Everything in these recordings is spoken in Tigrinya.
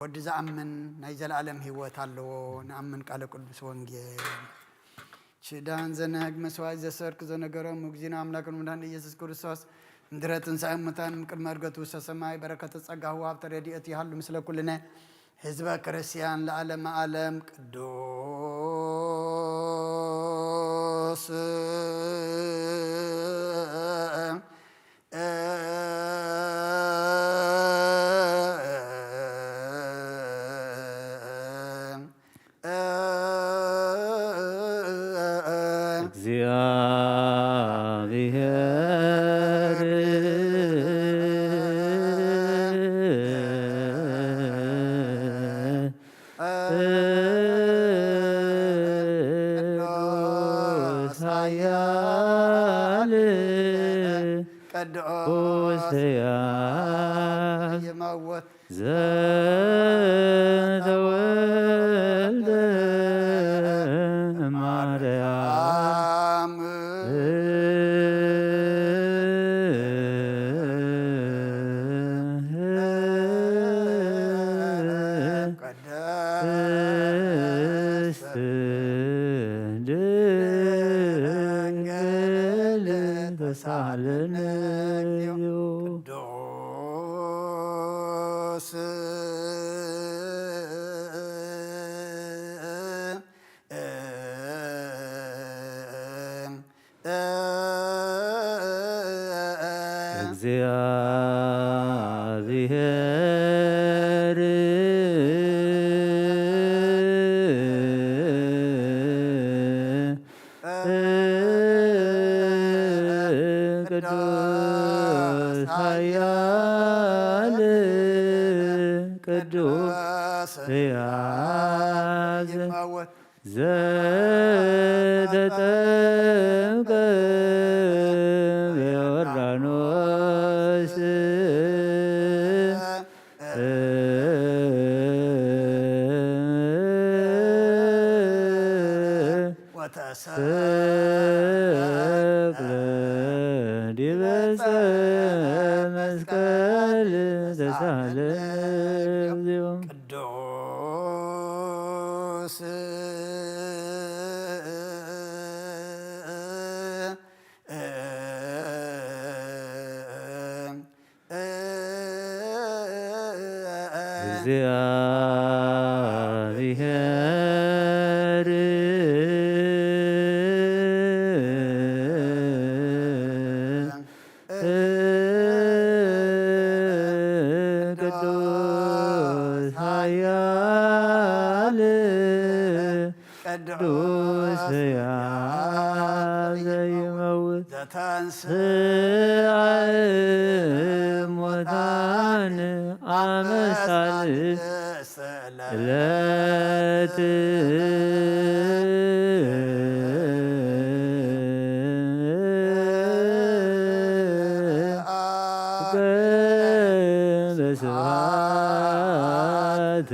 ወዲ ዝኣምን ናይ ዘለኣለም ህይወት ኣለዎ። ንኣምን ቃለ ቅዱስ ወንጌል። ሽዳን ዘነግ መስዋዕት ዘሰርክ ዘነገሮም፣ እግዚእነ ኣምላክን መድኃኒነ ኢየሱስ ክርስቶስ፣ እንድረ ትንሳኤ ሙታን ቅድመ ዕርገቱ ውስተ ሰማይ፣ በረከተ ጸጋሁ ሀብተ ረድኤቱ ይሃሉ ምስለ ኩልነ ህዝበ ክርስቲያን ለዓለመ ዓለም። ቅዱስ እግዚአብሔር ቅዱስ ኃያል ቅዱስ ሕያው ይመውት ዘተወልደ ማርያም። ቅድስት ድንግል ተሳለነ። ቅዱስ እግዚአብሔር ቅዱስ ኃያል ቅዱስ ሕያው ዘተጠምቀ በዮርዳኖስ ወተሰቅለ ዲበ ዕፀ መስቀል ተሳለ። ቅዱስ እግዚአብሔር ቅዱስ ኃያል ቅዱስ ሕያው ዘይመውት ዘተንሥአ እሙታን አመ ሳልስት ዕለት በስብሐት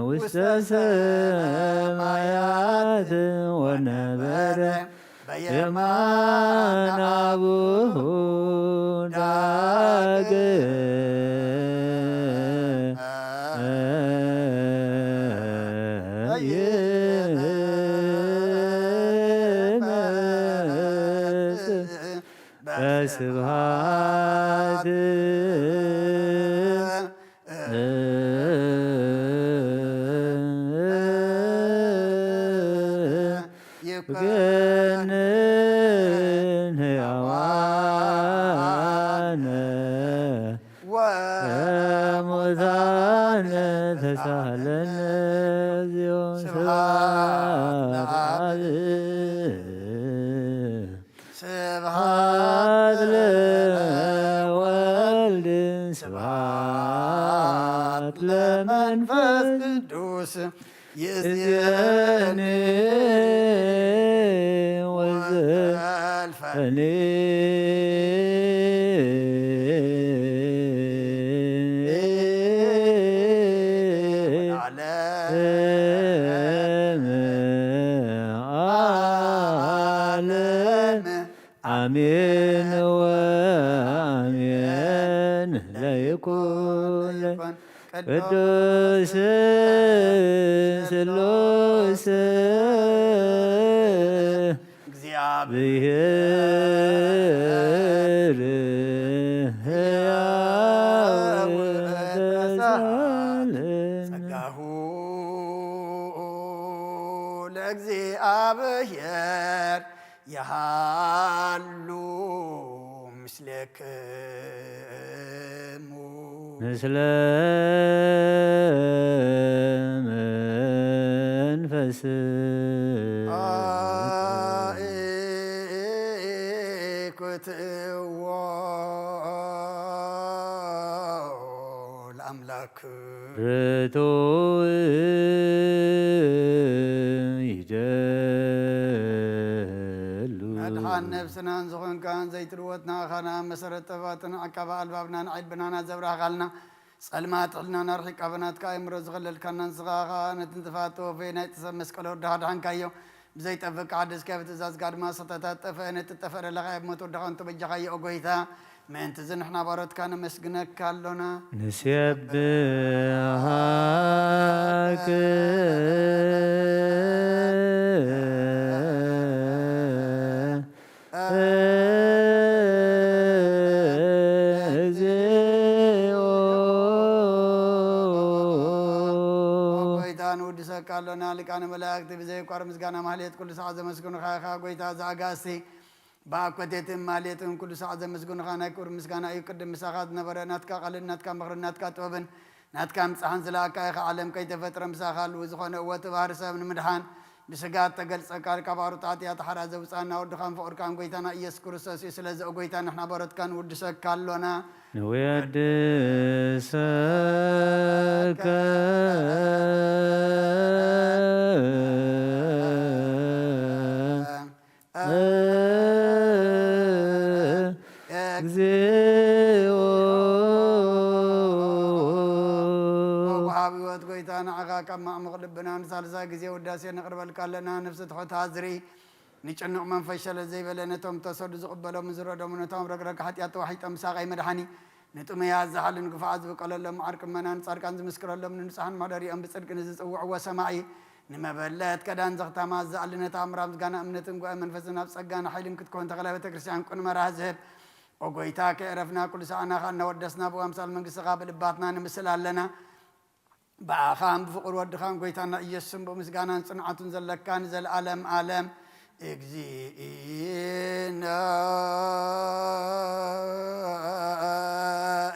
ውስተ ሰማያት ወነበረ በየማነ አቡሁ ዳግም ይመጽእ በስብሐት ይኩነን ሕያዋነ ወሙታነ ተሳሃለነ እግዚኦ። ስብሐት ለአብ ስብሐት ለወልድ ስብሐት ለመንፈስ ቅዱስ ይእዜኒ ወዘልፈኒ ዓለም ዓለም። አሜን ወአሜን ለይኩን ቅዱስ ስሉስ ብሔር ሕያው ተሳለን። ጸጋሁ ለእግዚኣብሔር ይሃሉ ምስሌክሙ። ምስለ መንፈስ አኢኩትዎ ለአምላክ። ርቱዕ ይደሉ። መድሓን ነብስናን ዝኾንካን ዘይትልወጥ ንኣኻና መሰረት ጥበባትን ዓቃቢ ኣልባብናን ዕልብናና ዘብራህኻልና፣ ጸልማት ሕልናና ኣርሒቃ ብናትካ ኣእምሮ ዝኸለልካና ንስኻ ኸኣ ነቲ ንጥፋት ተወፈየ ናይ ጥሰብ መስቀል ወድኻ ኣድሓንካዮ። ብዘይጠፍእ ክሓድስ ከብትእዛዝካ ድማ ሰተታት ጠፍአ ነቲ ጠፍአ ደለኻ ኣብ ሞት ወድኻ እንተበጃኻዮ ኦ ጎይታ። ምእንቲ እዚ ንሕና ባሮትካ ነመስግነካ ኣሎና። ንሴብሃከ ጎይታ ንውድሰካ ኣሎና። ሊቃነ መላእክቲ ብዘይቋር ምስጋና ማህሌት ኩሉ ሰዓት ዘመስግኑኻ ኢኻ። ጎይታ፣ እዚ ኣጋእዝቲ ብኣኮቴትን ማህሌትን ኩሉ ሰዓት ዘመስግኑኻ ናይ ክብሪ ምስጋና እዩ። ቅድም ምሳኻ ዝነበረ ናትካ ቃልን ናትካ ምኽርን ናትካ ጥበብን ናትካ ምጻሕን ዝለኣካ ኢኻ። ዓለም ከይተፈጥረ ምሳኻ ህልው ዝኾነ እወ እቲ ባህሪ ሰብ ንምድሓን ብስጋ እተገልጸካ ካብ ኣሩት ሓጢኣት ሓራ ዘውጻና ወድኻን ፍቕርካን ጎይታና ኢየሱስ ክርስቶስ እዩ። ስለዚ ኦ ጎይታ ንሕና ባሮትካ ንውድሰካ ኣሎና። ንወድሰካ እግዚኦ። ወሃቢ ህይወት ጎይታ ንዓኻ ካብ ማዕሙቕ ልብና ንሳልሳይ ግዜ ውዳሴ ነቕርበልካ ኣለና። ነፍሲ ትሑት ዝርኢ ንጭኑቕ መንፈስ ሸለል ዘይበለ ነቶም ተሰዱ ዝቕበሎም ዝረዶም ነቶም ረግረግ ሓጢኣት ተዋሒጦም ምሳቐይ መድሓኒ ንጥሙያት ዝሓልን ግፉዓት ዝብቀለሎም መዓር ቅመናን ጻድቃን ዝምስክረሎም ንንጹሓን መሕደሪኦም ብጽድቂ ንዝጽውዕዎ ሰማዒ ንመበለት ከዳን ዘኽታማት ዝኣሊ ነታ ኣምራ ምስጋና እምነትን ጉባኤ መንፈስን ኣብ ጸጋን ሓይልን ክትኮን ተኽለ ቤተ ክርስቲያን ቅን መራህ ዝህብ ኦ ጎይታ ከየረፍና ኩሉ ሰዓና ኸኣ እናወደስና ብኣምሳል መንግስትኻ ብልባትና ንምስል ኣለና። ብኣኻን ብፍቕሪ ወድኻን ጎይታና ኢየሱስን ብምስጋናን ጽንዓቱን ዘለካ ንዘለኣለም ኣለም። እግዚእነ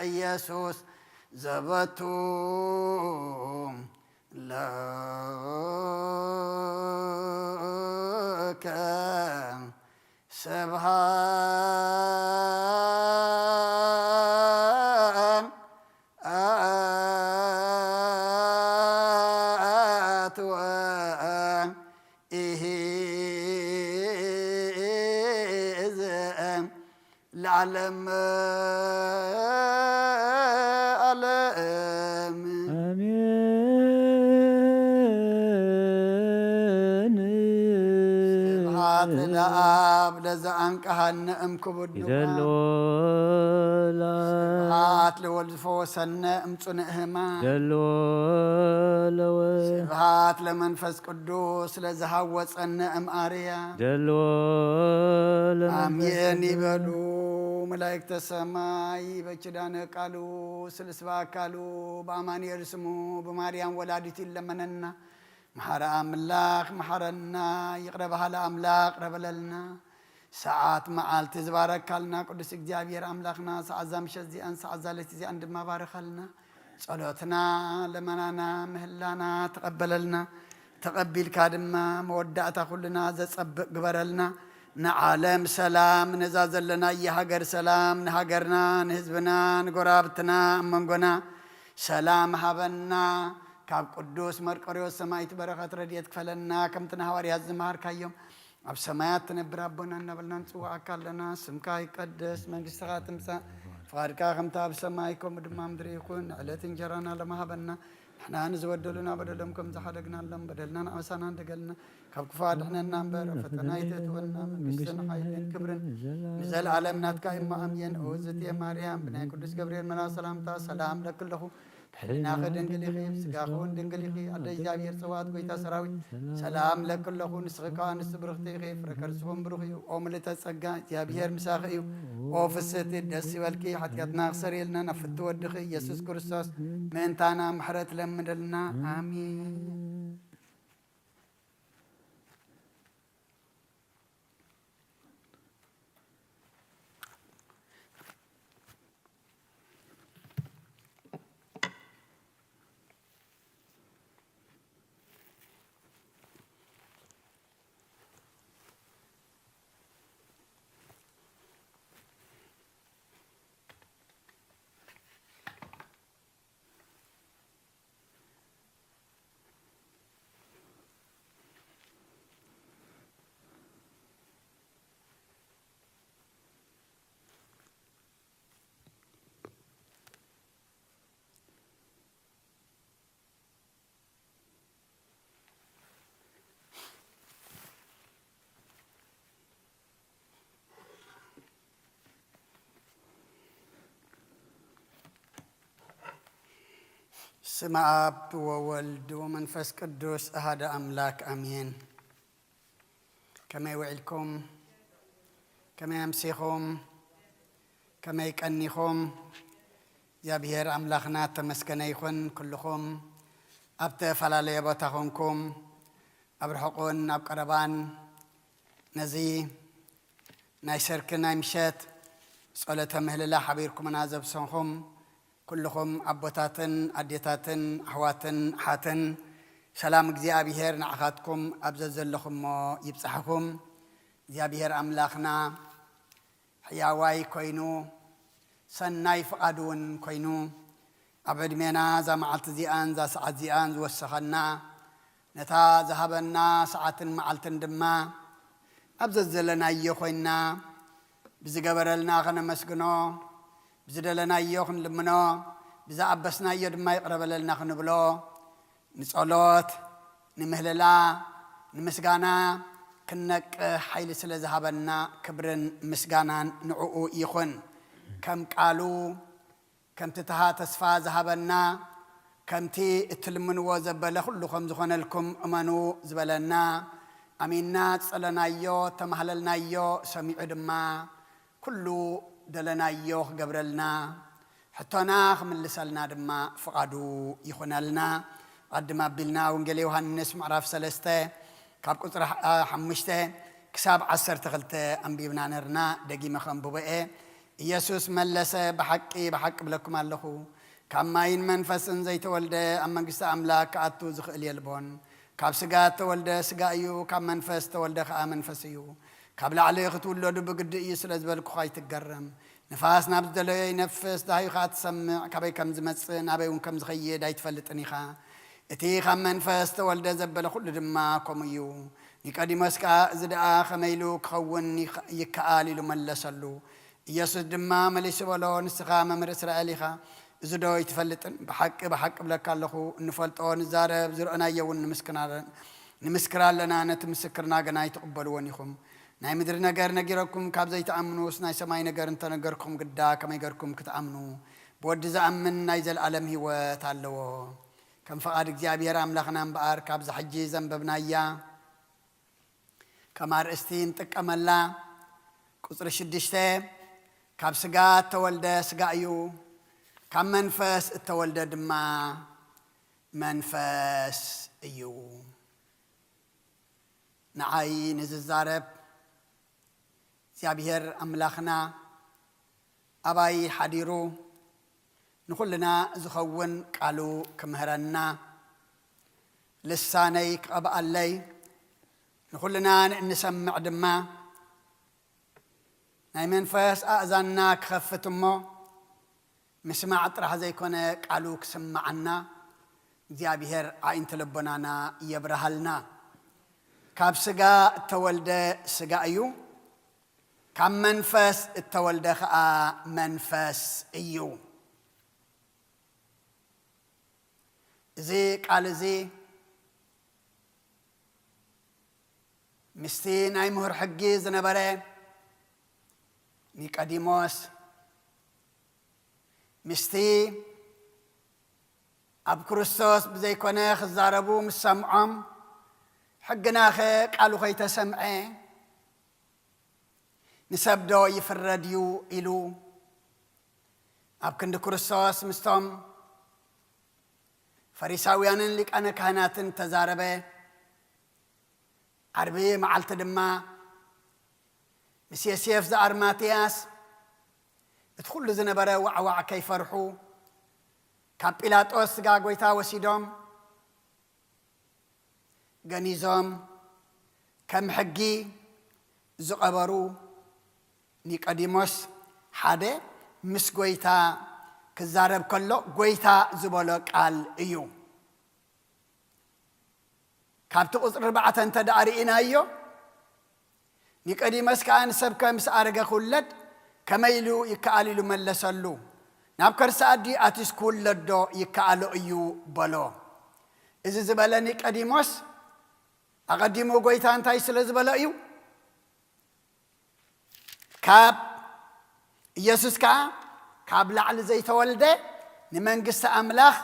ኢየሱስ ዘበቱ ለከ ስብሃት ወኢሂዝ ለዓለም ዓለም። ኣሜን። ስብሐት ለአብ ለዘአንቀሐነ እምክቡድ ይደሎ ንዋም። ለአብ። ስብሐት ለወልድ ዝፈወሰነ እምጽኑዕ ህማም። ይደሎ ለወልድ። ስብሐት ለመንፈስ ቅዱስ ለዝሃወጸነ እምኣርያ። ይደሎ ለመንፈስ አሜን ቅዱስ። ይበሉ መላእክተ ሰማይ በኪዳነ ቃሉ ስልስባ አካሉ በአማኑኤል ስሙ ብማርያም ወላዲት ይለመነና። መሓረ ኣምላኽ መሓረና፣ ይቕረ በሃሊ ኣምላኽ ይቕረ በለልና። ሰዓት መዓልቲ ዝባረካልና ቅዱስ እግዚኣብሔር ኣምላኽና፣ ሰዓት እዛ ምሸት እዚኣን ሰዓት እዛ ለይቲ እዚኣን ድማ ባርኸልና። ጸሎትና፣ ለመናና፣ ምህላና ተቐበለልና። ተቐቢልካ ድማ መወዳእታ ኩልና ዘጸብቕ ግበረልና። ንዓለም ሰላም፣ ነዛ ዘለናያ ሃገር ሰላም፣ ንሃገርና፣ ንህዝብና፣ ንጎረባብትና፣ ኣብ መንጎና ሰላም ሃበና። ካብ ቅዱስ መርቆሬዎስ ሰማዕት በረኸት ረድኤት ክፈለና። ከምቲ ንሃዋርያት ዝመሃርካዮም፣ ኣብ ሰማያት ትነብር ኣቦና እናበልና ንጽውዓካ ኣለና። ስምካ ይቀደስ፣ መንግስትኻ ትምጻእ፣ ፍቓድካ ከምቲ ኣብ ሰማይ ከምኡ ድማ ምድሪ ይኹን። ንዕለት እንጀራና ሎሚ ሃበና። ንሕና ንዝበደሉና በደሎም ከም ዝሓደግናሎም በደልናን ኣበሳናን ደገልና፣ ካብ ክፉ ኣድሕነና እምበር፣ ኣብ ፈተና ኣይተእትወና። መንግስትን ሓይልን ክብርን ንዘለኣለም ናትካ እዩ እሞ ኣሜን። ኦ ዝእቲ ማርያም፣ ብናይ ቅዱስ ገብርኤል መልኣክ ሰላምታ ሰላም እለኪ ኣለኹ። ሕልናኺ ድንግል ኢኺ፣ ስጋኺ እውን ድንግል ኢኺ። ኣደ እግዚኣብሔር ጸባኦት፣ ጎይታ ሰራዊት፣ ሰላም ለኪ ኣለኹ። ንስኺ ከኣ ንስቲ ብርኽቲ ኢኺ፣ ፍረ ከርስኹም ብሩኽ እዩ። ኦ ምልእተ ጸጋ፣ እግዚኣብሔር ምሳኺ እዩ። ኦ ፍስህቲ፣ ደስ ይበልኪ፣ ሓጢኣትና ክሰርየልና ናብ ፍቲ ወድኺ ኢየሱስ ክርስቶስ ምእንታና ምሕረት ለምንልና። ኣሜን። ስመ ኣብ ወወልድ ወመንፈስ ቅዱስ ኣሃደ ኣምላክ ኣሜን። ከመይ ውዒልኩም? ከመይ ኣምሲኹም? ከመይ ቀኒኹም? እግዚኣብሔር ኣምላኽና እተመስገነ ይኹን። ኩልኹም ኣብ ተፈላለየ ቦታ ኾንኩም ኣብ ርሑቕን ኣብ ቀረባን ነዚ ናይ ሰርክ ናይ ምሸት ጸሎተ ምህልላ ሓቢርኩምና ዘብሰንኹም ኩልኹም ኣቦታትን ኣዴታትን ኣሕዋትን ኣሓትን፣ ሰላም እግዚኣብሔር ንዓኻትኩም ኣብ ዘዘለኹሞ ይብጻሕኹም። እግዚኣብሔር ኣምላኽና ሕያዋይ ኮይኑ፣ ሰናይ ፍቓዱ እውን ኮይኑ፣ ኣብ ዕድሜና እዛ መዓልቲ እዚኣን እዛ ሰዓት እዚኣን ዝወሰኸና፣ ነታ ዝሃበና ሰዓትን መዓልትን ድማ ኣብ ዘዘለናዮ ኮይንና ብዝገበረልና ኸነመስግኖ፣ ብዝደለናዮ ክንልምኖ፣ ብዝኣበስናዮ ድማ ይቕረ በለልና ክንብሎ፣ ንጸሎት፣ ንምህልላ፣ ንምስጋና ክንነቅሕ ሓይሊ ስለ ዝሃበና ክብርን ምስጋናን ንዕኡ ይኹን። ከም ቃሉ ከምቲ ተሃ ተስፋ ዝሃበና፣ ከምቲ እትልምንዎ ዘበለ ኩሉ ከም ዝኾነልኩም እመኑ ዝበለና፣ ኣሚንና ዝጸለናዮ፣ ተማህለልናዮ፣ ሰሚዑ ድማ ኩሉ ደለናዮ ክገብረልና፣ ሕቶና ክምልሰልና ድማ ፍቓዱ ይኹነልና። ኣድም ኣቢልና ወንጌል ዮሃንስ ምዕራፍ ሰለስተ ካብ ቁጽሪ ሓ-፣ ሓሙሽተ ክሳብ ዓሰርተ ክልተ ኣንቢብና ነርና። ደጊመ ከንብቦ እየ። ኢየሱስ መለሰ፣ ብሓቂ፣ ብሓቂ እብለኩም ኣለኹ፣ ካብ ማይን መንፈስን ዘይተወልደ ኣብ መንግስቲ ኣምላክ ክኣቱ ዝኽእል የልቦን። ካብ ስጋ እተወልደ ስጋ እዩ፣ ካብ መንፈስ እተወልደ ኸኣ መንፈስ እዩ። ካብ ላዕሊ ክትውለዱ ብግዲ እዩ ስለ ዝበልኩኻ ኣይትገረም። ንፋስ ናብ ዝደለዮ ይነፍስ፣ ደሃዩ ኸኣ ትሰምዕ፣ ካበይ ከም ዝመጽእ፣ ናበይ እውን ከም ዝኸይድ ኣይትፈልጥን ኢኻ። እቲ ካብ መንፈስ ዝተወልደ ዘበለ ኩሉ ድማ ከምኡ እዩ። ኒቆዲሞስ ከኣ፣ እዚ ደኣ ከመይ ኢሉ ክኸውን ይኸ-፣ ይከኣል? ኢሉ መለሰሉ። ኢየሱስ ድማ መሊሱ በሎ፣ ንስኻ መምህር እስራኤል ኢኻ፣ እዚ ዶ ኣይትፈልጥን? ብሓቂ፣ ብሓቂ እብለካ ኣለኹ፣ እንፈልጦ ንዛረብ፣ ዝረኣናዮ እውን ንምስክር ኣለ-፣ ንምስክር ኣለና፣ ነቲ ምስክርና ግና ኣይትቕበልዎን ኢኹም። ናይ ምድሪ ነገር ነጊረኩም ካብ ዘይትኣምኑስ፣ ናይ ሰማይ ነገር እንተነገርኩም ግዳ ከመይ ገርኩም ክትኣምኑ? ብወዲ ዝኣምን ናይ ዘለኣለም ህይወት ኣለዎ። ከም ፍቓድ እግዚኣብሔር ኣምላኽና እምበኣር፣ ካብዛ ሕጂ ዘንበብናያ ከም ኣርእስቲ ንጥቀመላ። ቁጽሪ ሽዱሽተ፣ ካብ ስጋ እተወልደ ስጋ እዩ፣ ካብ መንፈስ እተወልደ ድማ መንፈስ እዩ። ንዓይ ንዝዛረብ እግዚኣብሔር ኣምላኽና ኣባይ ሓዲሩ ንኹልና ዝኸውን ቃሉ ክምህረና፣ ልሳነይ ክቐብኣለይ፣ ንኹልና ንእንሰምዕ ድማ ናይ መንፈስ ኣእዛንና ክኸፍት እሞ፣ ምስማዕ ጥራሕ ዘይኮነ ቃሉ ክስምዓና እግዚኣብሔር ኣዒንቲ ልቦናና የብርሃልና። ካብ ስጋ እተወልደ ስጋ እዩ፣ ካብ መንፈስ እተወልደ ኸኣ መንፈስ እዩ። እዚ ቃል እዚ ምስቲ ናይ ምሁር ሕጊ ዝነበረ ኒቆዲሞስ፣ ምስቲ ኣብ ክርስቶስ ብዘይኮነ ክዛረቡ ምስ ሰምዖም፣ ሕግናኸ ቃሉ ከይተሰምዐ ንሰብ ዶ ይፍረድ እዩ ኢሉ ኣብ ክንዲ ክርስቶስ ምስቶም ፈሪሳውያንን ሊቃነ ካህናትን ተዛረበ። ዓርቢ መዓልቲ ድማ ምስ ዮሴፍ ዘኣርማትያስ እቲ ኩሉ ዝነበረ ዋዕዋዕ ከይፈርሑ፣ ካብ ጲላጦስ ስጋ ጎይታ ወሲዶም ገኒዞም ከም ሕጊ ዝቐበሩ ኒቆዲሞስ ሓደ ምስ ጎይታ ክዛረብ ከሎ ጎይታ ዝበሎ ቃል እዩ። ካብቲ ቁጽሪ ኣርባዕተ እንተ ደኣ ርኢናዮ፣ ኒቆዲሞስ ከኣ ንሰብከ ምስ ኣረገ ክውለድ ከመይ ኢሉ ይከኣል ኢሉ መለሰሉ። ናብ ከርሲ ኣዲ ኣትዩስ ክውለዶ ይከኣሎ እዩ በሎ። እዚ ዝበለ ኒቆዲሞስ ኣቐዲሙ ጎይታ እንታይ ስለ ዝበሎ እዩ? ካብ ኢየሱስ ከኣ ካብ ላዕሊ ዘይተወልደ ንመንግስቲ ኣምላኽ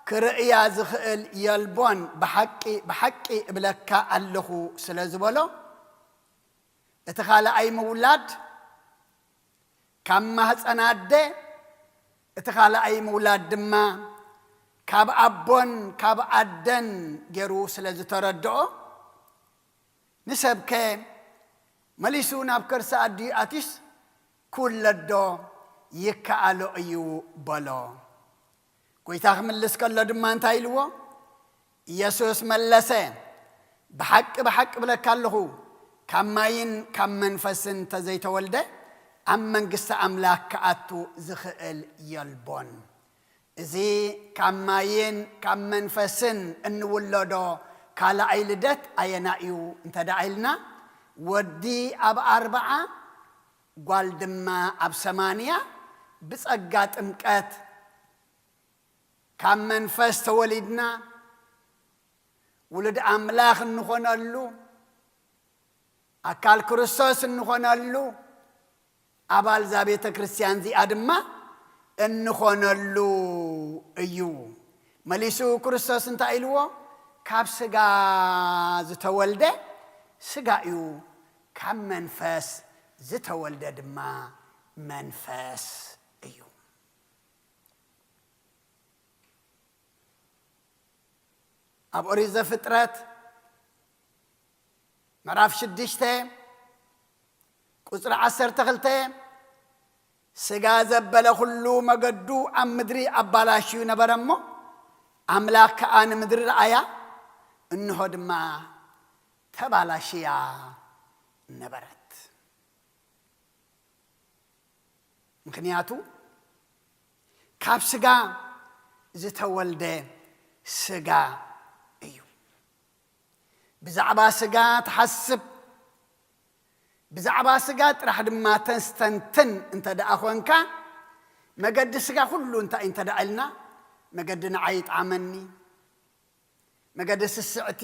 ክርእያ ዝኽእል የልቦን፣ ብሓቂ ብሓቂ እብለካ ኣለኹ ስለ ዝበሎ፣ እቲ ካልኣይ ምውላድ ካብ ማህፀን ኣደ፣ እቲ ካልኣይ ምውላድ ድማ ካብ ኣቦን ካብ ኣደን ገይሩ ስለ ዝተረድኦ፣ ንሰብከ መሊሱ ናብ ከርሲ ኣዲኡ ኣትዩስ ክውለዶ ይከኣሎ እዩ በሎ። ጎይታ ክምልስ ከሎ ድማ እንታይ ኢልዎ? ኢየሱስ መለሰ፣ ብሓቂ ብሓቂ እብለካ ኣለኹ፣ ካብ ማይን ካብ መንፈስን እንተዘይተወልደ ኣብ መንግስቲ ኣምላኽ ክኣቱ ዝኽእል የልቦን። እዚ ካብ ማይን ካብ መንፈስን እንውለዶ ካልኣይ ልደት ኣየና እዩ እንተ ደኣ ኢልና፣ ወዲ ኣብ ኣርብዓ፣ ጓል ድማ ኣብ ሰማንያ ብጸጋ ጥምቀት ካብ መንፈስ ተወሊድና ውሉድ ኣምላኽ እንኾነሉ፣ ኣካል ክርስቶስ እንኾነሉ፣ ኣባል እዛ ቤተ ክርስቲያን እዚኣ ድማ እንኾነሉ እዩ። መሊሱ ክርስቶስ እንታይ ኢልዎ? ካብ ስጋ ዝተወልደ ስጋ እዩ፣ ካብ መንፈስ ዝተወልደ ድማ መንፈስ እዩ። ኣብ ኦሪት ዘፍጥረት ምዕራፍ ሽዱሽተ ቁጽሪ ዓሰርተ ክልተ፣ ስጋ ዘበለ ኩሉ መገዱ ኣብ ምድሪ ኣባላሽዩ ነበረ እሞ፣ ኣምላኽ ከኣ ንምድሪ ረኣያ፣ እንሆ ድማ ተባላሽያ ነበረት። ምኽንያቱ ካብ ስጋ ዝተወልደ ስጋ እዩ። ብዛዕባ ስጋ ትሓስብ፣ ብዛዕባ ስጋ ጥራሕ ድማ ተስተንትን እንተ ደኣ ኾንካ፣ መገዲ ስጋ ኩሉ እንታይ እንተ ደኣ ኢልና፣ መገዲ ንዓይ ይጥዓመኒ፣ መገዲ ስስዕቲ፣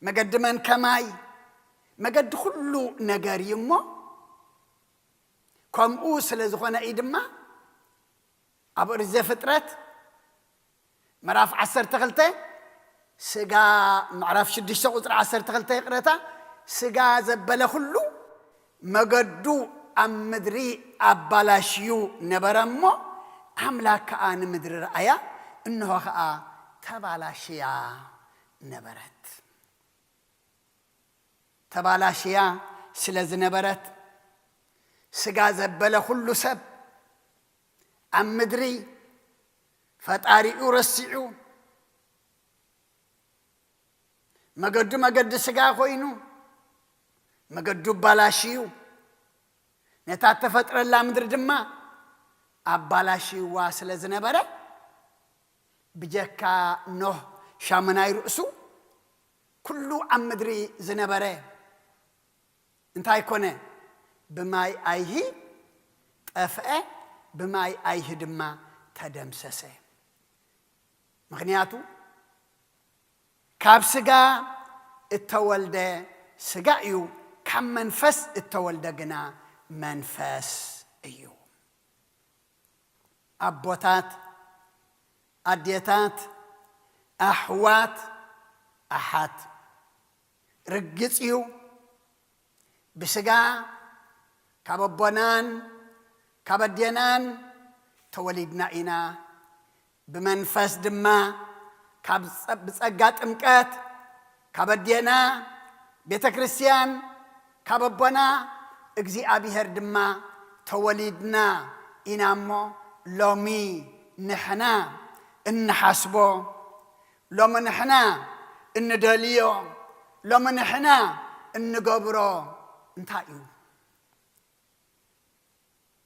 መገዲ መን ከማይ፣ መገዲ ኩሉ ነገር እዩ እሞ፣ ከምኡ ስለ ዝኾነ እዩ ድማ ኣብ ኦሪት ዘፍጥረት ምዕራፍ ዓሰርተ ክልተ ስጋ፣ ምዕራፍ ሽዱሽተ ቁጽሪ ዓሰርተ ክልተ፣ ይቕረታ፣ ስጋ ዘበለ ኩሉ መገዱ ኣብ ምድሪ ኣባላሽዩ ነበረ እሞ፣ ኣምላኽ ከኣ ንምድሪ ረኣያ፣ እንሆ ከኣ ተባላሽያ ነበረት። ተባላሽያ ስለ ዝነበረት፣ ስጋ ዘበለ ኩሉ ሰብ ኣብ ምድሪ ፈጣሪኡ ረሲዑ፣ መገዱ መገዲ ስጋ ኮይኑ፣ መገዱ ኣባላሽዩ፣ ነታ እተፈጥረላ ምድሪ ድማ ኣባላሽይዋ ስለ ዝነበረ፣ ብጀካ ኖህ ሻመናይ ርእሱ፣ ኩሉ ኣብ ምድሪ ዝነበረ እንታይ ኮነ? ብማይ ኣይሂ ጠፍአ፣ ብማይ ኣይሂ ድማ ተደምሰሰ። ምኽንያቱ ካብ ስጋ እተወልደ ስጋ እዩ፣ ካብ መንፈስ እተወልደ ግና መንፈስ እዩ። ኣቦታት፣ ኣዴታት፣ ኣሕዋት፣ ኣሓት፣ ርግጽ እዩ፣ ብስጋ ካብ ኣቦናን ካብ ኣዴናን ተወሊድና ኢና። ብመንፈስ ድማ ካብ ጸ-፣ ብጸጋ ጥምቀት ካብ ኣዴና ቤተ ክርስቲያን ካብ ኣቦና እግዚኣብሔር ድማ ተወሊድና ኢና እሞ፣ ሎሚ ንሕና እንሓስቦ፣ ሎሚ ንሕና እንደልዮ፣ ሎሚ ንሕና እንገብሮ እንታይ እዩ?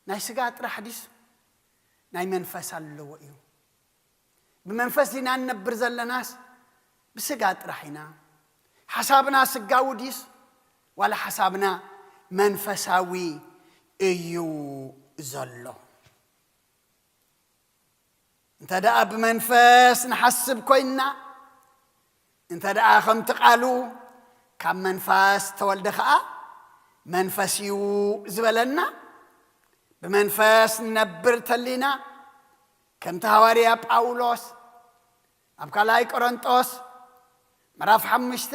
ናይ ስጋ ጥራሕ ዲስ ናይ መንፈስ ኣለዎ እዩ? ብመንፈስ ዲና እንነብር ዘለናስ ብስጋ ጥራሕ ኢና? ሓሳብና ስጋዊ ዲስ ዋላ ሓሳብና መንፈሳዊ እዩ ዘሎ? እንተ ደኣ ብመንፈስ ንሓስብ ኮይንና፣ እንተ ደኣ ከምቲ ቃሉ ካብ መንፈስ ተወልደ ኸኣ መንፈስ እዩ ዝበለና፣ ብመንፈስ ንነብር ተሊና፣ ከምቲ ሃዋርያ ጳውሎስ ኣብ ካልኣይ ቆሮንጦስ ምዕራፍ ሓሙሽተ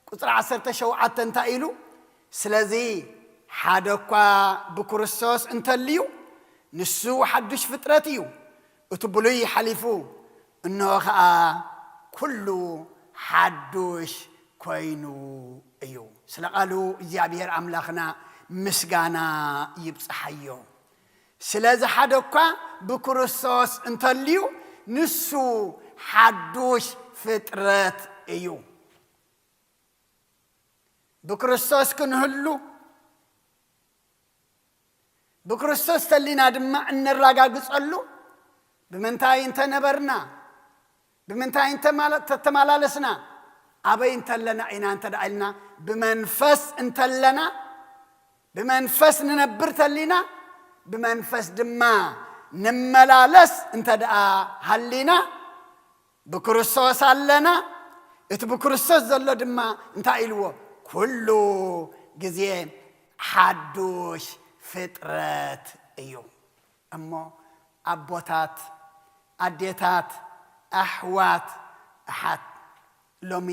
ቁጽሪ ዓሰርተ ሸውዓተ እንታይ ኢሉ? ስለዚ ሓደ እኳ ብክርስቶስ እንተልዩ፣ ንሱ ሓዱሽ ፍጥረት እዩ፣ እቲ ብሉይ ሓሊፉ፣ እንሆ ኸኣ ኩሉ ሓዱሽ ኮይኑ እዩ። ስለ ቃሉ እግዚኣብሔር ኣምላኽና ምስጋና ይብጽሓዮ። ስለዚ ሓደ እኳ ብክርስቶስ እንተልዩ፣ ንሱ ሓዱሽ ፍጥረት እዩ። ብክርስቶስ ክንህሉ፣ ብክርስቶስ ተሊና ድማ እነራጋግጸሉ፣ ብምንታይ እንተነበርና፣ ብምንታይ እንተማለ-፣ ተተማላለስና፣ ኣበይ እንተለና ኢና እንተ ደኣ ኢልና፣ ብመንፈስ እንተለና፣ ብመንፈስ ንነብር ተሊና፣ ብመንፈስ ድማ ንመላለስ እንተ ደኣ ሃሊና፣ ብክርስቶስ ኣለና። እቲ ብክርስቶስ ዘሎ ድማ እንታይ ኢልዎ? ኩሉ ግዜ ሓዱሽ ፍጥረት እዩ። እሞ ኣቦታት፣ ኣዴታት፣ ኣሕዋት፣ ኣሓት፣ ሎሚ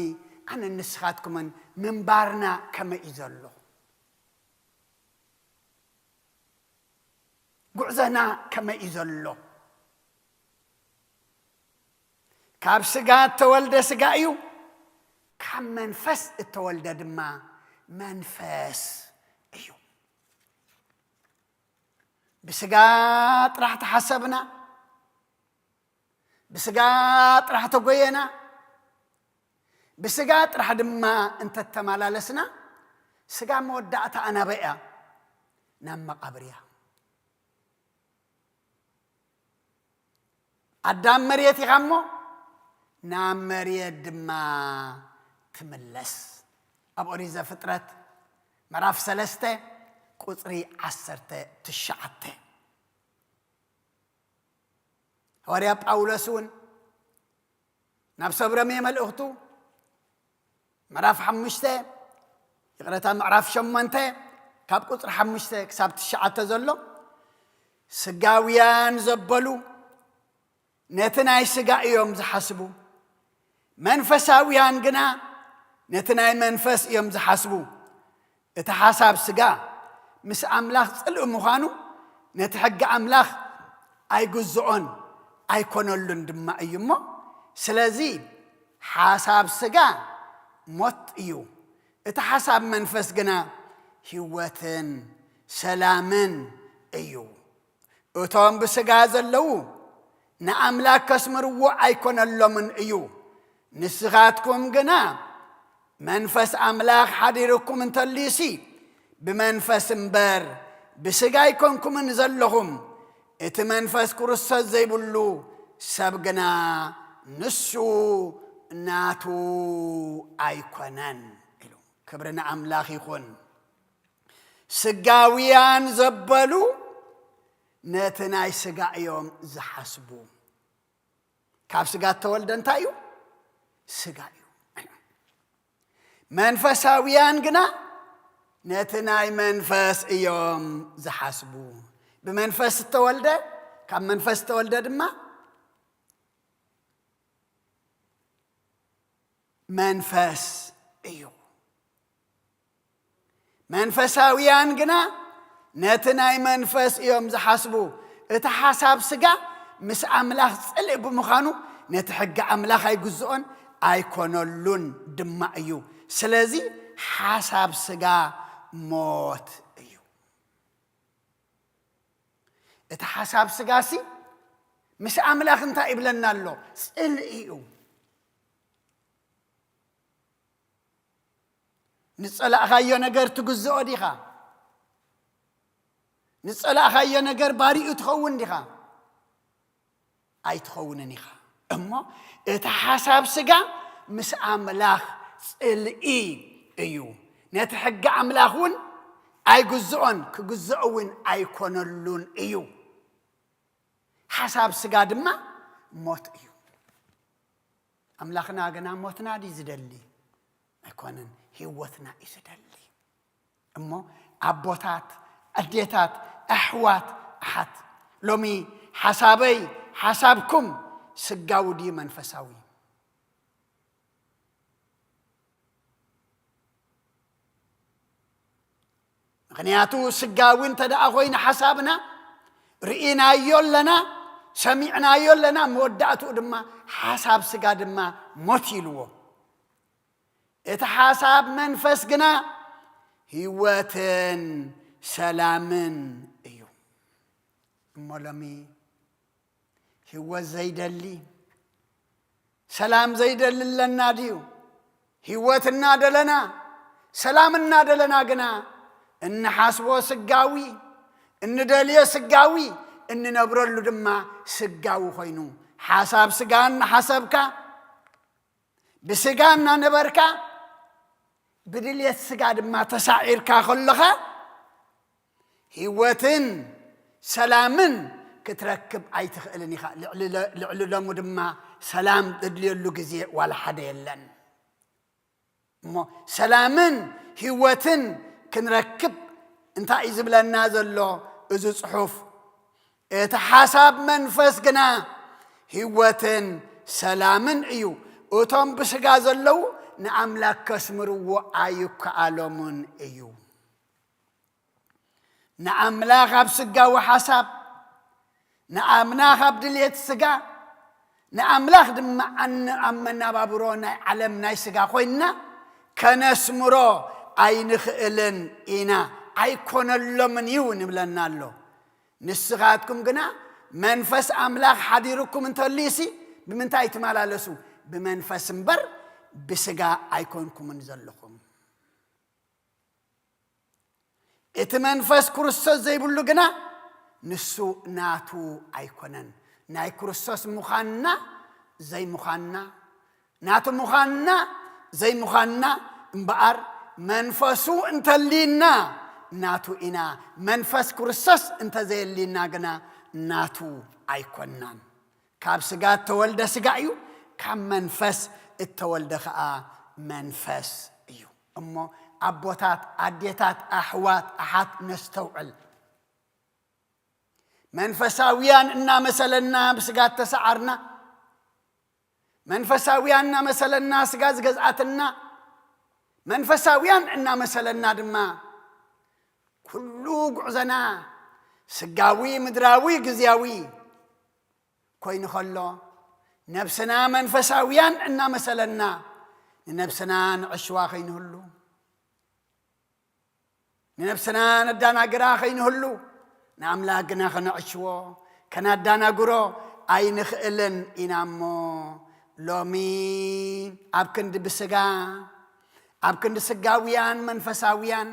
ኣነን ንስኻትኩምን ምንባርና ከመይ እዩ ዘሎ? ጉዕዞና ከመይ እዩ ዘሎ? ካብ ስጋ እተወልደ ስጋ እዩ፣ ካብ መንፈስ እተወልደ ድማ መንፈስ እዩ። ብስጋ ጥራሕ ተሓሰብና፣ ብስጋ ጥራሕ ተጎየና፣ ብስጋ ጥራሕ ድማ እንተተመላለስና፣ ስጋ መወዳእታኣ ናበይ እያ? ናብ መቓብር እያ። ኣዳም መሬት ኢኻ እሞ፣ ናብ መሬት ድማ ትምለስ። ኣብ ኦሪት ዘፍጥረት ምዕራፍ ሰለስተ ቁጽሪ ዓሰርተ ትሽዓተ። ሃዋርያ ጳውሎስ እውን ናብ ሰብ ሮሜ መልእኽቱ ምዕራፍ ሓሙሽተ፣ ይቕረታ፣ ምዕራፍ ሸሞንተ ካብ ቁጽሪ ሓሙሽተ ክሳብ ትሽዓተ ዘሎ፣ ስጋውያን ዘበሉ ነቲ ናይ ስጋ እዮም ዝሓስቡ፣ መንፈሳውያን ግና ነቲ ናይ መንፈስ እዮም ዝሓስቡ። እቲ ሓሳብ ስጋ ምስ ኣምላኽ ጽልኢ ምዃኑ ነቲ ሕጊ ኣምላኽ ኣይግዝኦን ኣይኮነሉን ድማ እዩ እሞ፣ ስለዚ ሓሳብ ስጋ ሞት እዩ፣ እቲ ሓሳብ መንፈስ ግና ህይወትን ሰላምን እዩ። እቶም ብስጋ ዘለዉ ንኣምላክ ከስምርዎ ኣይኮነሎምን እዩ። ንስኻትኩም ግና መንፈስ ኣምላኽ ሓዲርኩም እንተልዩሲ፣ ብመንፈስ እምበር ብስጋ ኣይኮንኩምን ዘለኹም። እቲ መንፈስ ክርስቶስ ዘይብሉ ሰብ ግና ንሱ ናቱ ኣይኮነን ኢሉ። ክብሪ ንኣምላኽ ይኹን። ስጋውያን ዘበሉ ነቲ ናይ ስጋ እዮም ዝሓስቡ። ካብ ስጋ እተወልደ እንታይ እዩ? ስጋ እዩ። መንፈሳውያን ግና ነቲ ናይ መንፈስ እዮም ዝሓስቡ። ብመንፈስ እተወልደ፣ ካብ መንፈስ እተወልደ ድማ መንፈስ እዩ። መንፈሳውያን ግና ነቲ ናይ መንፈስ እዮም ዝሓስቡ። እቲ ሓሳብ ስጋ ምስ ኣምላኽ ጽልኢ ብምዃኑ ነቲ ሕጊ ኣምላኽ ኣይግዝኦን ኣይኮነሉን ድማ እዩ። ስለዚ ሓሳብ ስጋ ሞት እዩ። እቲ ሓሳብ ስጋሲ ምስ ኣምላኽ እንታይ ይብለና ኣሎ? ጽልኢ እዩ። ንጸላእኻዮ ነገር ትግዝኦ ዲኻ? ንጸላእኻዮ ነገር ባሪኡ ትኸውን ዲኻ? ኣይትኸውንን ኢኻ። እሞ እቲ ሓሳብ ስጋ ምስ ኣምላኽ ጽልኢ እዩ። ነቲ ሕጊ ኣምላኽ እውን ኣይግዝኦን፣ ክግዝኦ እውን ኣይኮነሉን እዩ። ሓሳብ ስጋ ድማ ሞት እዩ። ኣምላኽና ግና ሞትና ድዩ ዝደሊ? ኣይኮነን፣ ህይወትና እዩ ዝደሊ። እሞ ኣቦታት፣ ኣዴታት፣ ኣሕዋት፣ ኣሓት፣ ሎሚ ሓሳበይ፣ ሓሳብኩም ስጋዊ ድዩ መንፈሳዊ? ምኽንያቱ ስጋዊ እንተ ደኣ ኾይኑ ሓሳብና፣ ርኢናዮ ኣለና፣ ሰሚዕናዮ ኣለና፣ መወዳእትኡ ድማ ሓሳብ ስጋ ድማ ሞት ኢልዎ። እቲ ሓሳብ መንፈስ ግና ህይወትን ሰላምን እዩ። እሞ ሎሚ ህይወት ዘይደሊ፣ ሰላም ዘይደሊ ኣለና ድዩ? ህይወት እናደለና፣ ሰላም እናደለና ግና እንሓስቦ ስጋዊ፣ እንደልዮ ስጋዊ፣ እንነብረሉ ድማ ስጋዊ ኮይኑ፣ ሓሳብ ስጋ እናሓሰብካ፣ ብስጋ እናነበርካ፣ ብድልየት ስጋ ድማ ተሳዒርካ ከለኻ፣ ህይወትን ሰላምን ክትረክብ ኣይትኽእልን ኢኻ። ልዕሊ ለ-፣ ልዕሊ ሎሚ ድማ ሰላም ዘድልየሉ ግዜ ዋላ ሓደ የለን። እሞ ሰላምን ህይወትን ክንረክብ እንታይ እዩ ዝብለና ዘሎ እዚ ጽሑፍ? እቲ ሓሳብ መንፈስ ግና ህይወትን ሰላምን እዩ። እቶም ብስጋ ዘለዉ ንኣምላክ ከስምርዎ ኣይከኣሎምን እዩ። ንኣምላኽ ኣብ ስጋዊ ሓሳብ፣ ንኣምላኽ ኣብ ድልየት ስጋ፣ ንኣምላኽ ድማ ኣን-፣ ኣብ መናባብሮ ናይ ዓለም ናይ ስጋ ኮይንና ከነስምሮ ኣይንኽእልን ኢና። ኣይኮነሎምን እዩ ንብለና ኣሎ። ንስኻትኩም ግና መንፈስ ኣምላኽ ሓዲሩኩም እንተልዩሲ፣ ብምንታይ ትመላለሱ? ብመንፈስ እምበር ብስጋ ኣይኮንኩምን ዘለኹም። እቲ መንፈስ ክርስቶስ ዘይብሉ ግና ንሱ ናቱ ኣይኮነን። ናይ ክርስቶስ ምዃንና ዘይምዃንና፣ ናቱ ምዃንና ዘይምዃንና እምበኣር፣ መንፈሱ እንተልይና ናቱ ኢና። መንፈስ ክርስቶስ እንተዘየልይና ግና ናቱ ኣይኮንናን። ካብ ስጋ እተወልደ ስጋ እዩ፣ ካብ መንፈስ እተወልደ ኸኣ መንፈስ እዩ። እሞ ኣቦታት፣ ኣዴታት፣ ኣሕዋት፣ ኣሓት ነስተውዕል። መንፈሳውያን እናመሰለና ብስጋ እተሰዓርና፣ መንፈሳውያን እናመሰለና ስጋ ዝገዝኣትና፣ መንፈሳውያን እናመሰለና ድማ ኩሉ ጉዕዞና ስጋዊ፣ ምድራዊ፣ ግዝያዊ ኮይኑ ከሎ፣ ነብስና መንፈሳውያን እናመሰለና ንነብስና ንዕሽዋ ከይንህሉ፣ ንነብስና ነዳናግራ ከይንህሉ፣ ንኣምላኽ ግና ከነዕሽዎ፣ ከናዳናግሮ ኣይንኽእልን ኢና። እሞ ሎሚ ኣብ ክንዲ ብስጋ፣ ኣብ ክንዲ ስጋውያን መንፈሳውያን፣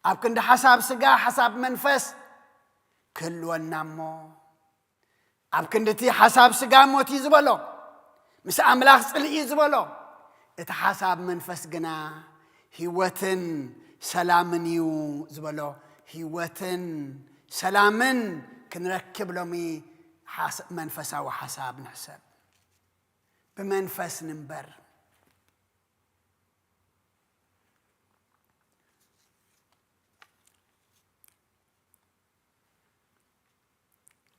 ኣብ ክንዲ ሓሳብ ስጋ ሓሳብ መንፈስ ክህልወና እሞ፣ ኣብ ክንዲ እቲ ሓሳብ ስጋ ሞት እዩ ዝበሎ፣ ምስ ኣምላኽ ጽልኢ እዩ ዝበሎ፣ እቲ ሓሳብ መንፈስ ግና ህይወትን ሰላምን እዩ ዝበሎ። ህይወትን ሰላምን ክንረክብ ሎሚ ሓስ-፣ መንፈሳዊ ሓሳብ ንሕሰብ። ብመንፈስ ንንበር።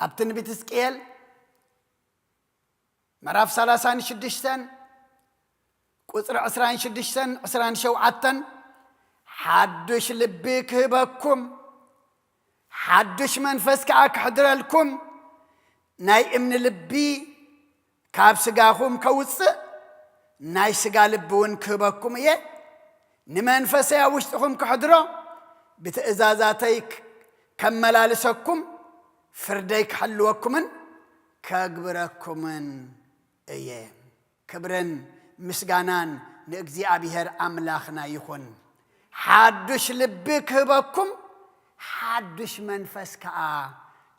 ኣብ ትንቢት ሕዝቅኤል ምዕራፍ ሰላሳን ሽዱሽተን ቁጽሪ ዕስራን ሽዱሽተን ዕስራን ሸውዓተን ሓዱሽ ልቢ ክህበኩም፣ ሓዱሽ መንፈስ ከኣ ክሕድረልኩም፣ ናይ እምኒ ልቢ ካብ ስጋኹም ከውጽእ፣ ናይ ስጋ ልቢ እውን ክህበኩም እየ። ንመንፈሰይ ኣብ ውሽጥኹም ክሕድሮ፣ ብትእዛዛተይ ክ-፣ ከመላልሰኩም፣ ፍርደይ ክሕልወኩምን ከግብረኩምን እየ። ክብርን ምስጋናን ንእግዚኣብሔር ኣምላኽና ይኹን። ሓዱሽ ልቢ ክህበኩም፣ ሓዱሽ መንፈስ ከኣ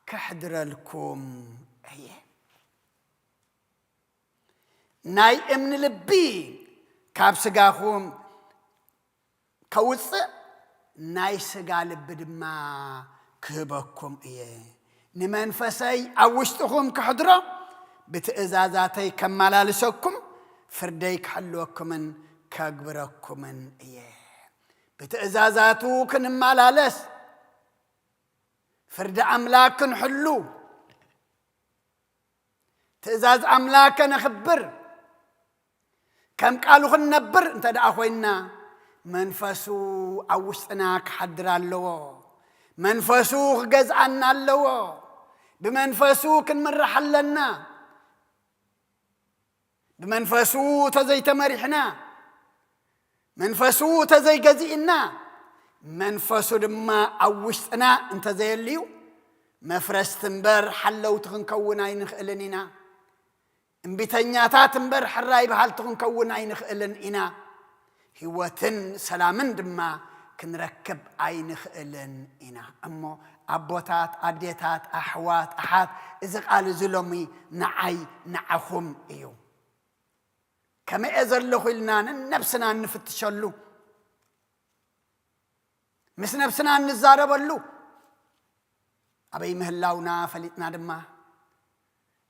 ክሕድረልኩም እየ። ናይ እምኒ ልቢ ካብ ስጋኹም ከውጽእ፣ ናይ ስጋ ልቢ ድማ ክህበኩም እየ። ንመንፈሰይ ኣብ ውሽጥኹም ክሕድሮ፣ ብትእዛዛተይ ከመላልሰኩም፣ ፍርደይ ክሕልወኩምን ከግብረኩምን እየ። ብትእዛዛቱ ክንመላለስ፣ ፍርዲ ኣምላክ ክንሕሉ፣ ትእዛዝ ኣምላክ ከነኽብር፣ ከም ቃሉ ክንነብር እንተ ደኣ ኮይንና፣ መንፈሱ ኣብ ውሽጥና ክሓድር ኣለዎ። መንፈሱ ክገዝኣና ኣለዎ። ብመንፈሱ ክንምራሕ ኣለና። ብመንፈሱ ተዘይተመሪሕና፣ መንፈሱ ተዘይገዚእና፣ መንፈሱ ድማ ኣብ ውሽጥና እንተዘየልዩ፣ መፍረስቲ እምበር ሓለውቲ ክንከውን ኣይንኽእልን ኢና። እምቢተኛታት እምበር ሕራይ በሃልቲ ክንከውን ኣይንኽእልን ኢና። ህይወትን ሰላምን ድማ ክንረክብ ኣይንኽእልን ኢና። እሞ ኣቦታት፣ ኣዴታት፣ ኣሕዋት፣ ኣሓት፣ እዚ ቃል እዚ ሎሚ ንዓይ ንዓኹም እዩ። ከመይ እየ ዘለኹ ኢልና ነንነብስና እንፍትሸሉ፣ ምስ ነብስና እንዛረበሉ፣ ኣበይ ምህላውና ፈሊጥና ድማ፣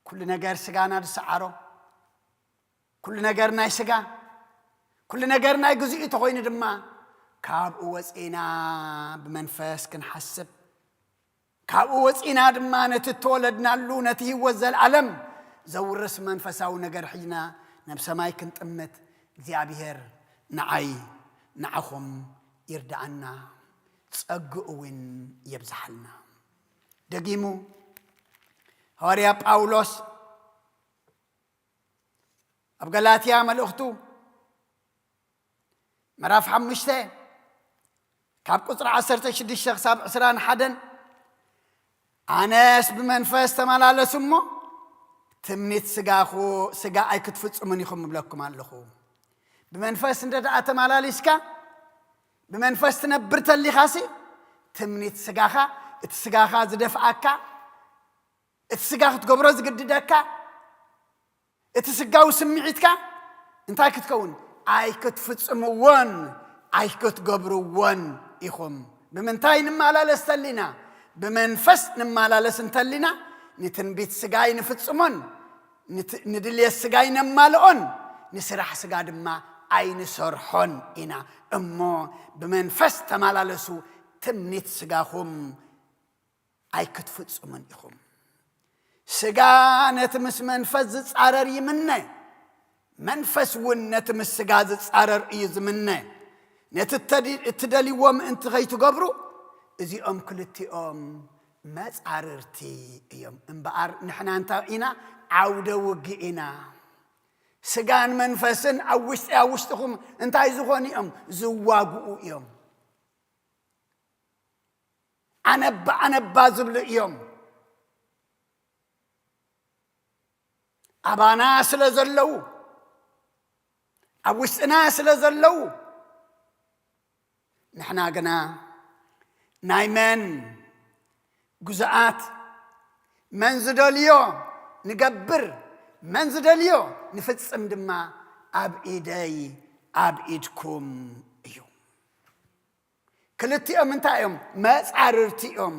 ኩሉ ነገር ስጋና ዝሰዓሮ፣ ኩሉ ነገር ናይ ስጋ፣ ኩሉ ነገር ናይ ግዜኡ ተኾይኑ ድማ፣ ካብኡ ወፂእና ብመንፈስ ክንሓስብ፣ ካብኡ ወፂእና ድማ ነቲ እተወለድናሉ፣ ነቲ ህይወት ዘለኣለም ዘውርስ መንፈሳዊ ነገር ሒዝና ናብ ሰማይ ክንጥምት እግዚኣብሔር ንዓይ ንዓኹም ይርድኣና፣ ጸግኡ እውን የብዝሓልና። ደጊሙ ሃዋርያ ጳውሎስ ኣብ ገላትያ መልእኽቱ ምዕራፍ ሓሙሽተ ካብ ቁጽሪ ዓሰርተ ሽዱሽተ ክሳብ ዕስራን ሓደን፣ ኣነስ ብመንፈስ ተመላለሱ እሞ ትምኒት ስጋኹ-፣ ስጋ ኣይክትፍጽሙን ኢኹም እብለኩም ኣለኹ። ብመንፈስ እንተ ደኣ ተመላሊስካ፣ ብመንፈስ ትነብር ተሊኻሲ፣ ትምኒት ስጋኻ፣ እቲ ስጋኻ ዝደፍኣካ፣ እቲ ስጋ ክትገብሮ ዝግድደካ፣ እቲ ስጋዊ ስምዒትካ እንታይ ክትከውን? ኣይክትፍጽምዎን ኣይክትገብርዎን ኢኹም። ብምንታይ ንመላለስ ተሊና? ብመንፈስ ንመላለስ እንተሊና፣ ንትንቢት ስጋ ኣይንፍጽሞን፣ ንት-፣ ንድልየት ስጋ ኣይነማልኦን፣ ንስራሕ ስጋ ድማ ኣይንሰርሖን ኢና። እሞ ብመንፈስ ተመላለሱ፣ ትምኒት ስጋኹም ኣይክትፍጽሙን ኢኹም። ስጋ ነቲ ምስ መንፈስ ዝጻረር ይምነ፣ መንፈስ እውን ነቲ ምስ ስጋ ዝጻረር እዩ ዝምነ። ነቲ እተዲ-፣ እትደልይዎ ምእንቲ ከይትገብሩ፣ እዚኦም ክልቲኦም መጻርርቲ እዮም። እምበኣር ንሕና እንታይ ኢና? ዓውደ ውግእ ኢና። ስጋን መንፈስን ኣብ ውሽጢ፣ ኣብ ውሽጥኹም እንታይ ዝኾኑ እዮም? ዝዋግኡ እዮም። ኣነባ ኣነባ ዝብሉ እዮም። ኣባና ስለ ዘለዉ፣ ኣብ ውሽጥና ስለ ዘለዉ፣ ንሕና ግና ናይ መን ግዙኣት፣ መን ዝደልዮ ንገብር፣ መን ዝደልዮ ንፍጽም ድማ ኣብ ኢደይ፣ ኣብ ኢድኩም እዩ። ክልቲኦም እንታይ እዮም? መጻርርቲ እዮም።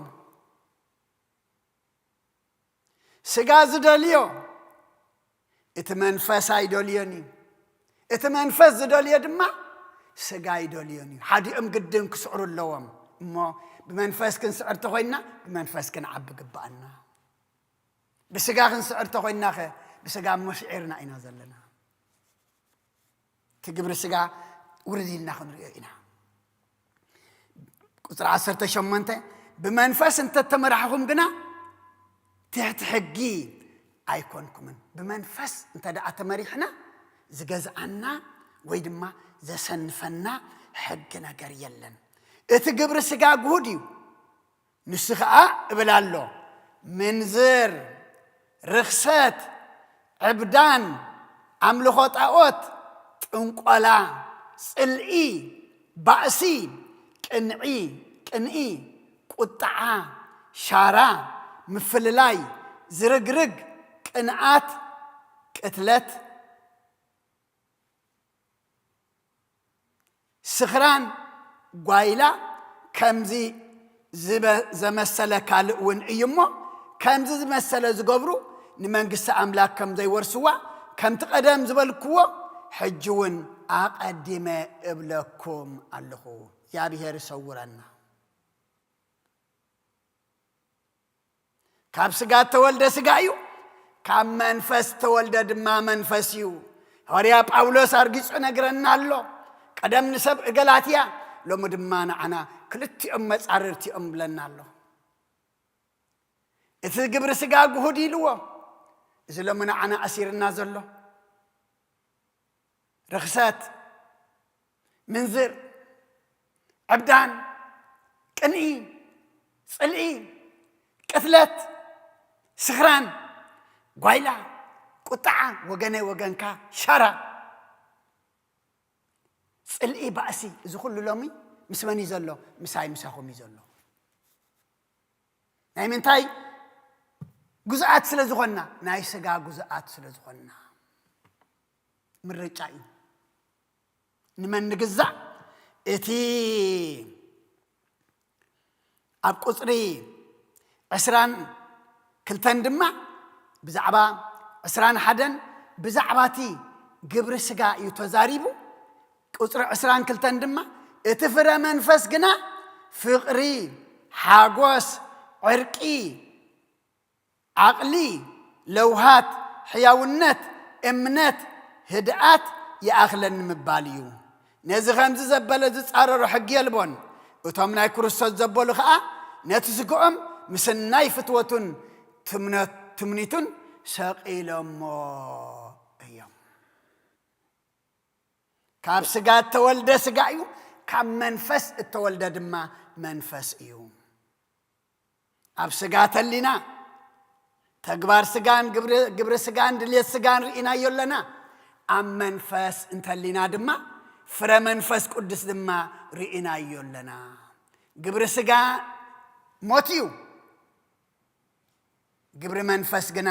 ስጋ ዝደልዮ እቲ መንፈስ ኣይደልዮን እዩ። እቲ መንፈስ ዝደልዮ ድማ ስጋ ኣይደልዮን እዩ። ሓዲኦም ግድን ክስዕሩ ኣለዎም። እሞ ብመንፈስ ክንስዕር ተኾይንና፣ ብመንፈስ ክንዓቢ ግባኣና። ብስጋ ክንስዕር ተኾይንናኸ፣ ብስጋ እሞ ስዒርና ኢና ዘለና። እቲ ግብሪ ስጋ ውርድ ኢልና ክንሪኦ ኢና። ቁፅሪ ዓሰርተ ሸሞንተ፣ ብመንፈስ እንተተመራሕኹም ግና ትሕቲ ሕጊ ኣይኮንኩምን። ብመንፈስ እንተ ደኣ ተመሪሕና ዝገዝኣና ወይ ድማ ዘሰንፈና ሕጊ ነገር የለን። እቲ ግብሪ ስጋ ግሁድ እዩ። ንሱ ኸኣ እብል ኣሎ፣ ምንዝር፣ ርኽሰት፣ ዕብዳን፣ ኣምልኾ ጣዖት፣ ጥንቆላ፣ ጽልኢ፣ ባእሲ፣ ቅንዒ፣ ቅንኢ፣ ቁጥዓ፣ ሻራ፣ ምፍልላይ፣ ዝርግርግ፣ ቅንኣት፣ ቅትለት፣ ስኽራን፣ ጓይላ፣ ከምዚ ዝበ-፣ ዘመሰለ ካልእ እውን እዩ እሞ፣ ከምዚ ዝመሰለ ዝገብሩ ንመንግስቲ ኣምላክ ከም ዘይወርስዋ፣ ከምቲ ቀደም ዝበልክዎ፣ ሕጂ እውን ኣቐዲመ እብለኩም ኣለኹ። እግዚኣብሔር ይሰውረና። ካብ ስጋ እተወልደ ስጋ እዩ፣ ካብ መንፈስ እተወልደ ድማ መንፈስ እዩ። ሃዋርያ ጳውሎስ ኣርጊጹ ነግረና ኣሎ። ቀደም ንሰብ ገላትያ፣ ሎሚ ድማ ንዓና ክልቲኦም መጻርርቲ እዮም ብለና ኣሎ። እቲ ግብሪ ስጋ ግሁድ ኢልዎ፣ እዚ ሎሚ ንዓና ኣሲርና ዘሎ። ርኽሰት፣ ምንዝር፣ ዕብዳን፣ ቅንኢ፣ ጽልኢ፣ ቅትለት፣ ስኽራን፣ ጓይላ፣ ቁጥዓ፣ ወገነይ ወገንካ፣ ሻራ፣ ጽልኢ፣ ባእሲ፣ እዚ ኩሉ ሎሚ ምስ መን እዩ ዘሎ? ምሳይ ምሳኹም እዩ ዘሎ። ናይ ምንታይ ግዙኣት ስለ ዝኾንና? ናይ ስጋ ግዙኣት ስለ ዝኾንና። ምርጫ እዩ። ንመን ንግዛእ? እቲ ኣብ ቁጽሪ ዕስራን ክልተን ድማ ብዛዕባ ዕስራን ሓደን ብዛዕባ እቲ ግብሪ ስጋ እዩ ተዛሪቡ። ቁጽሪ ዕስራን ክልተን ድማ እቲ ፍረ መንፈስ ግና ፍቕሪ፣ ሓጎስ፣ ዕርቂ፣ ዓቕሊ፣ ለውሃት፣ ሕያውነት፣ እምነት፣ ህድኣት ይኣኽለኒ ምባል እዩ። ነዚ ከምዚ ዘበለ ዝጻረሮ ሕጊ የልቦን። እቶም ናይ ክርስቶስ ዘበሉ ኸኣ ነቲ ስግኦም ምስናይ ፍትወቱን ትምነ-፣ ትምኒቱን ሰቒሎሞ እዮም። ካብ ስጋ እተወልደ ስጋ እዩ፣ ካብ መንፈስ እተወልደ ድማ መንፈስ እዩ። ኣብ ስጋ ተሊና ተግባር ስጋን ግብሪ፣ ግብሪ ስጋን ድልየት ስጋን ርኢናዮ ኣለና። ኣብ መንፈስ እንተሊና ድማ ፍረ መንፈስ ቅዱስ ድማ ርኢናዮ ኣለና። ግብሪ ስጋ ሞት እዩ፣ ግብሪ መንፈስ ግና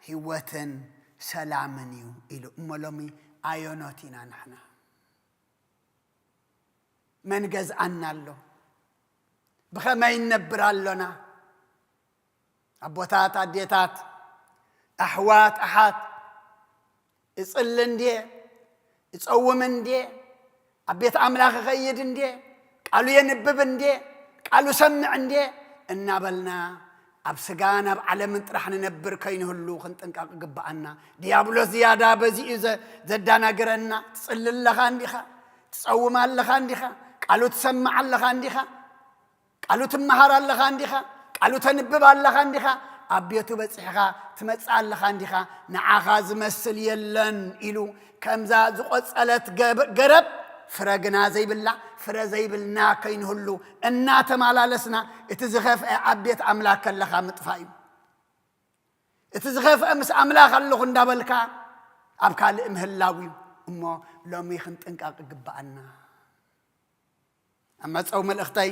ህይወትን ሰላምን እዩ ኢሉ። እሞ ሎሚ ኣየኖት ኢና ንሕና? መን ገዝኣና ኣሎ? ብኸመይ ንነብር ኣሎና? ኣቦታት፣ ኣዴታት፣ ኣሕዋት፣ ኣሓት፣ እጽሊ እንድየ፣ እጸውም እንድየ፣ ኣብ ቤት ኣምላኽ እኸይድ እንድየ፣ ቃሉ የንብብ እንድየ፣ ቃሉ ሰምዕ እንድየ እናበልና ኣብ ስጋ ናብ ዓለምን ጥራሕ ንነብር ከይንህሉ ክንጥንቀቕ ይግብኣና። ዲያብሎስ ዝያዳ በዚ እዩ ዘ-፣ ዘዳናግረና። ትጽሊ ኣለኻ እንዲኻ፣ ትጸውም ኣለኻ እንዲኻ፣ ቃሉ ትሰምዕ ኣለኻ እንዲኻ፣ ቃሉ ትመሃር ኣለኻ እንዲኻ፣ ቃሉ ተንብብ ኣለኻ እንዲኻ፣ ኣብ ቤቱ በጺሕኻ ትመጽእ ኣለኻ እንዲኻ፣ ንዓኻ ዝመስል የለን ኢሉ ከምዛ ዝቖጸለት ገብ-፣ ገረብ ፍረ ግና ዘይብላ፣ ፍረ ዘይብልና ከይንህሉ እናተመላለስና፣ እቲ ዝኸፍአ ኣብ ቤት ኣምላኽ ከለኻ ምጥፋእ እዩ። እቲ ዝኸፍአ ምስ ኣምላኽ ኣለኹ እንዳበልካ ኣብ ካልእ ምህላው እዩ። እሞ ሎሚ ክንጥንቀቕ ይግብኣና። ኣብ መጸው መልእኽተይ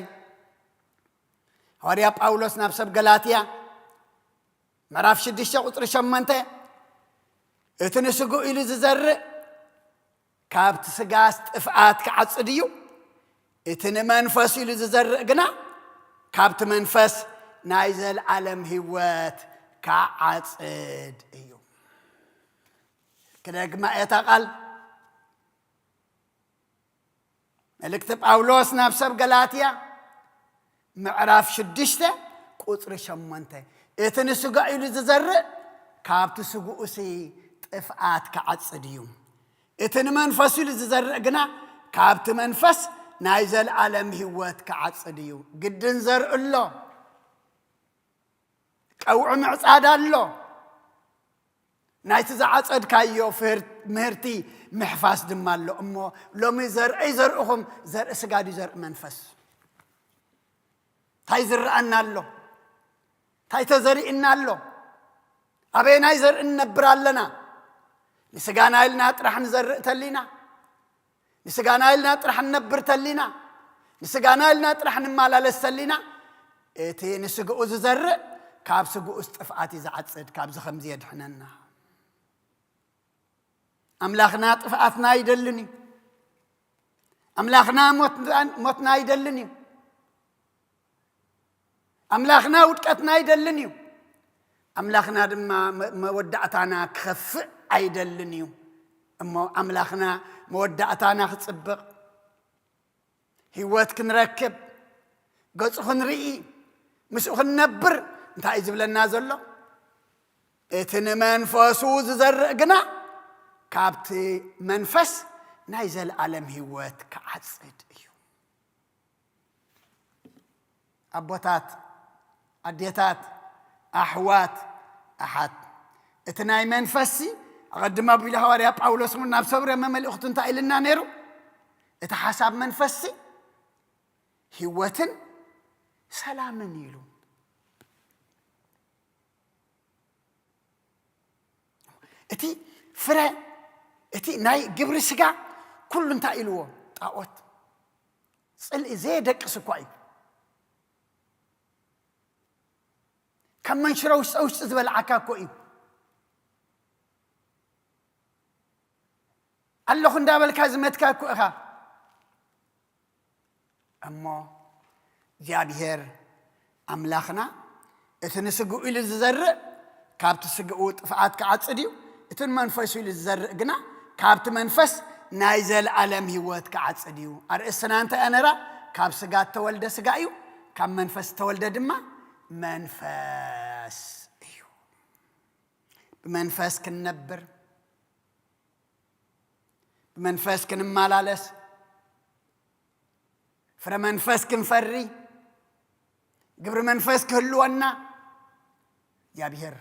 ሃዋርያ ጳውሎስ ናብ ሰብ ገላትያ ምዕራፍ ሽዱሽተ ቁጽሪ ሸሞንተ፣ እቲ ንስግኡ ኢሉ ዝዘርእ ካብቲ ስጋስ ጥፍኣት ክዓጽድ እዩ፣ እቲ ንመንፈስ ኢሉ ዝዘርእ ግና ካብቲ መንፈስ ናይ ዘለኣለም ህይወት ክዓጽድ እዩ። ክደግማ እየ እታ ቃል። መልእክቲ ጳውሎስ ናብ ሰብ ገላትያ ምዕራፍ ሽዱሽተ ቁጽሪ ሸሞንተ፣ እቲ ንስጋ ኢሉ ዝዘርእ ካብቲ ስግኡሲ ጥፍኣት ክዓጽድ እዩ። እቲ ንመንፈሱ ኢሉ ዝዘርእ ግና ካብቲ መንፈስ ናይ ዘለኣለም ህይወት ክዓጽድ እዩ። ግድን ዘርኢ ኣሎ። ቀውዒ ምዕጻድ ኣሎ። ናይቲ ዝዓጸድካዮ ፍህር-፣ ምህርቲ ምሕፋስ ድማ ኣሎ። እሞ ሎሚ ዘርእይ ዘርእኹም ዘርኢ ስጋ ድዩ ዘርኢ መንፈስ? እንታይ ዝረኣና ኣሎ? እንታይ ተዘሪእና ኣሎ? ኣበየናይ ዘርኢ ንነብር ኣለና? ንስጋና ኢልና ጥራሕ ንዘርእ ተሊና፣ ንስጋና ኢልና ጥራሕ ንነብር ተሊና፣ ንስጋና ኢልና ጥራሕ ንመላለስ ተሊና፣ እቲ ንስግኡ ዝዘርእ ካብ ስግኡስ ጥፍኣት እዩ ዝዓጽድ፣ ካብዚ ከምዚ የድሕነና። ኣምላኽና ጥፍኣትና ኣይደልን እዩ። ኣምላኽና ሞት-፣ ሞትና ኣይደልን እዩ። ኣምላኽና ውድቀትና ኣይደልን እዩ። ኣምላኽና ድማ መ-፣ መወዳእታና ክኸፍእ ኣይደልን እዩ። እሞ ኣምላኽና መወዳእታና ክጽብቕ፣ ህይወት ክንረክብ፣ ገጹ ክንርኢ፣ ምስኡ ክንነብር እንታይ እዩ ዝብለና ዘሎ? እቲ ንመንፈሱ ዝዘርእ ግና ካብቲ መንፈስ ናይ ዘለኣለም ህይወት ክዓጽድ እዩ። ኣቦታት፣ ኣዴታት፣ ኣሕዋት፣ ኣሓት፣ እቲ ናይ መንፈስሲ ኣቐድም ኣቢሉ ሃዋርያ ጳውሎስ እውን ናብ ሰብ ሮሜ መልእኽቱ እንታይ ኢልና ነይሩ? እቲ ሓሳብ መንፈስሲ ህይወትን ሰላምን ኢሉ። እቲ ፍረ፣ እቲ ናይ ግብሪ ስጋ ኩሉ እንታይ ኢልዎ? ጣዖት፣ ጽልኢ ዘየደቅስ እኳ እዩ። ከም መንሽሮ ውሽጠ ውሽጢ ዝበልዓካ እኮ እዩ። ኣለኹ እንዳበልካ ዝመትካ እኮ ኢኻ። እሞ እግዚኣብሔር ኣምላኽና እቲ ንስግኡ ኢሉ ዝዘርእ ካብቲ ስግኡ ጥፍኣት ክዓጽድ እዩ፣ እቲ ንመንፈሱ ኢሉ ዝዘርእ ግና ካብቲ መንፈስ ናይ ዘለኣለም ህይወት ክዓጽድ እዩ። ኣርእስትና እንታይ ኣነራ? ካብ ስጋ እተወልደ ስጋ እዩ፣ ካብ መንፈስ እተወልደ ድማ መንፈስ እዩ። ብመንፈስ ክንነብር፣ ብመንፈስ ክንመላለስ፣ ፍረ መንፈስ ክንፈሪ፣ ግብሪ መንፈስ ክህልወና እግዚኣብሔር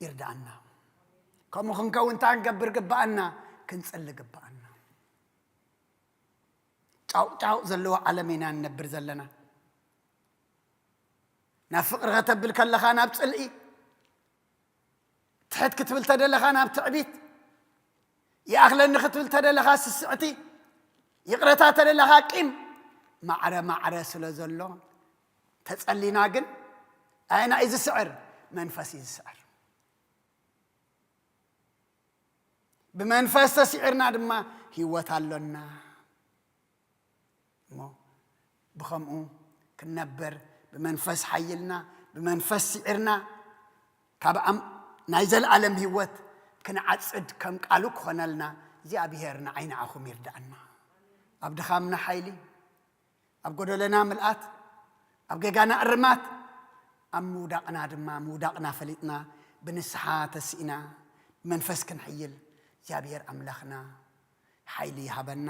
ይርዳኣና። ከምኡ ክንከውን እንታይ ክንገብር ግባኣና? ክንጽሊ ግባኣና። ጫው ጫው ዘለዎ ዓለም ኢና ንነብር ዘለና። ናብ ፍቕሪ ከተብል ከለኻ ናብ ጽልኢ፣ ትሕት ክትብል ተደለኻ ናብ ትዕቢት፣ ይኣኽለኒ ክትብል ተደለኻ ስስዕቲ፣ ይቕረታ ተደለኻ ቂም፣ ማዕረ ማዕረ ስለ ዘሎ ተጸሊና ግን ኣየና እዩ ዝስዕር? መንፈስ እዩ ዝስዕር። ብመንፈስ ተሲዕርና ድማ ህይወት ኣሎና። እሞ ብኸምኡ ክንነብር ብመንፈስ ሓይልና፣ ብመንፈስ ስዒርና፣ ካብ ኣም-፣ ናይ ዘለኣለም ህይወት ክንዓጽድ ከም ቃሉ ክኾነልና እግዚኣብሔር ንዓይ ንዓኹም ይርዳእና። ኣብ ድኻምና ሓይሊ፣ ኣብ ጎደለና ምልኣት፣ ኣብ ጌጋና እርማት፣ ኣብ ምውዳቕና ድማ ምውዳቕና ፈሊጥና፣ ብንስሓ ተሲእና፣ ብመንፈስ ክንሕይል እግዚኣብሔር ኣምላኽና ሓይሊ ይሃበና።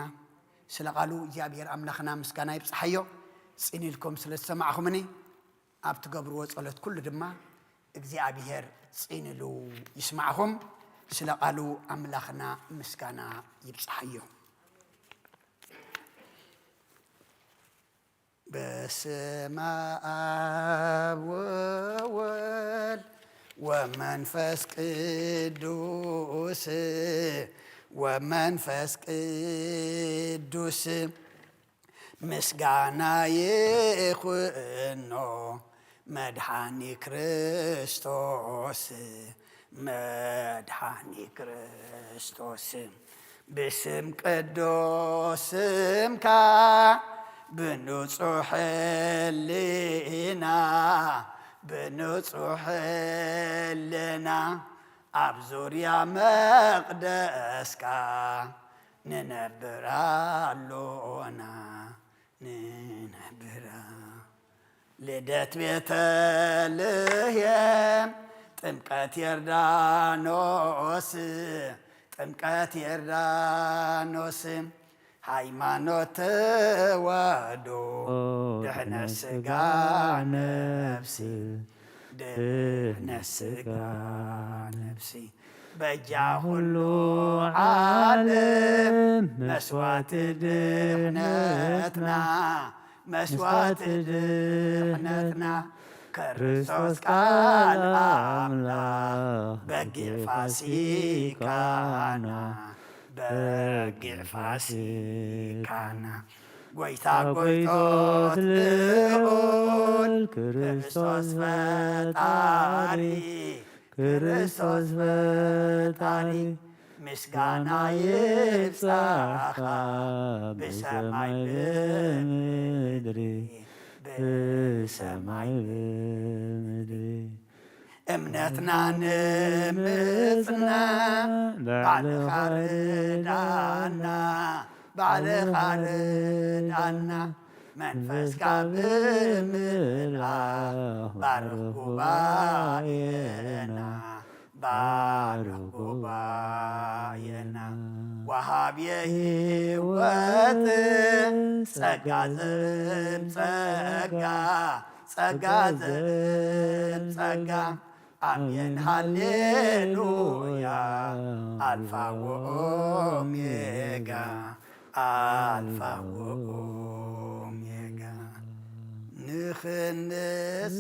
ስለ ቃሉ እግዚኣብሔር ኣምላኽና ምስጋና ይብጽሓዮ። ጽን ኢልኩም ስለ ዝሰማዕኹምኒ፣ ኣብ ትገብርዎ ጸሎት ኩሉ ድማ እግዚኣብሔር ጽን ኢሉ ይስማዕኹም። ስለ ቃሉ ኣምላኽና ምስጋና ይብጽሓዮ። በስመ አብ ወወልድ ወመንፈስ ቅዱስ፣ ወመንፈስ ቅዱስ ምስጋና ይኹኖ መድኃኒ ክርስቶስ፣ መድኃኒ ክርስቶስ። ብስም ቅዱስ ስምካ ብንጹሕ ሕሊና፣ ብንጹሕ ሕልና ኣብ ዙርያ መቕደስካ ንነብር ኣሎና፣ ንነብር። ልደት ቤተልሔም፣ ጥምቀት ዮርዳኖስ፣ ጥምቀት ዮርዳኖስ፣ ሃይማኖት ተዋህዶ፣ ድሕነት ስጋ ነፍሲ፣ ድሕነት ስጋ ነፍሲ፣ በጃ ኩሉ ዓለም መስዋዕቲ ድሕነትና፣ መስዋዕቲ ድሕነትና፣ ክርስቶስ ቃል ኣምላኽ በጊዕ ፋሲካና፣ በጊዕ ፋሲካና፣ ጎይታ ጎይቶት ልዑል ክርስቶስ ፈጣሪ፣ ክርስቶስ ፈጣሪ፣ ምስጋና ይብጻኻ ብሰማይ ብምድሪ፣ ብሰማይ ብምድሪ። እምነትና ንምጽናዕ ባዕልኻ ርዳና፣ ባዕልኻ ርዳና። መንፈስካ ብምልኣኽ ባርኽ ጉባኤና፣ ባርኽ ጉባኤና። ወሃብየ ህይወት ጸጋ ዘእም ጸጋ፣ ጸጋ ዘእም ጸጋ። ኣሜን ሃሌሉያ። ኣልፋ ወኦሜጋ፣ ኣልፋ ወኦሜጋ።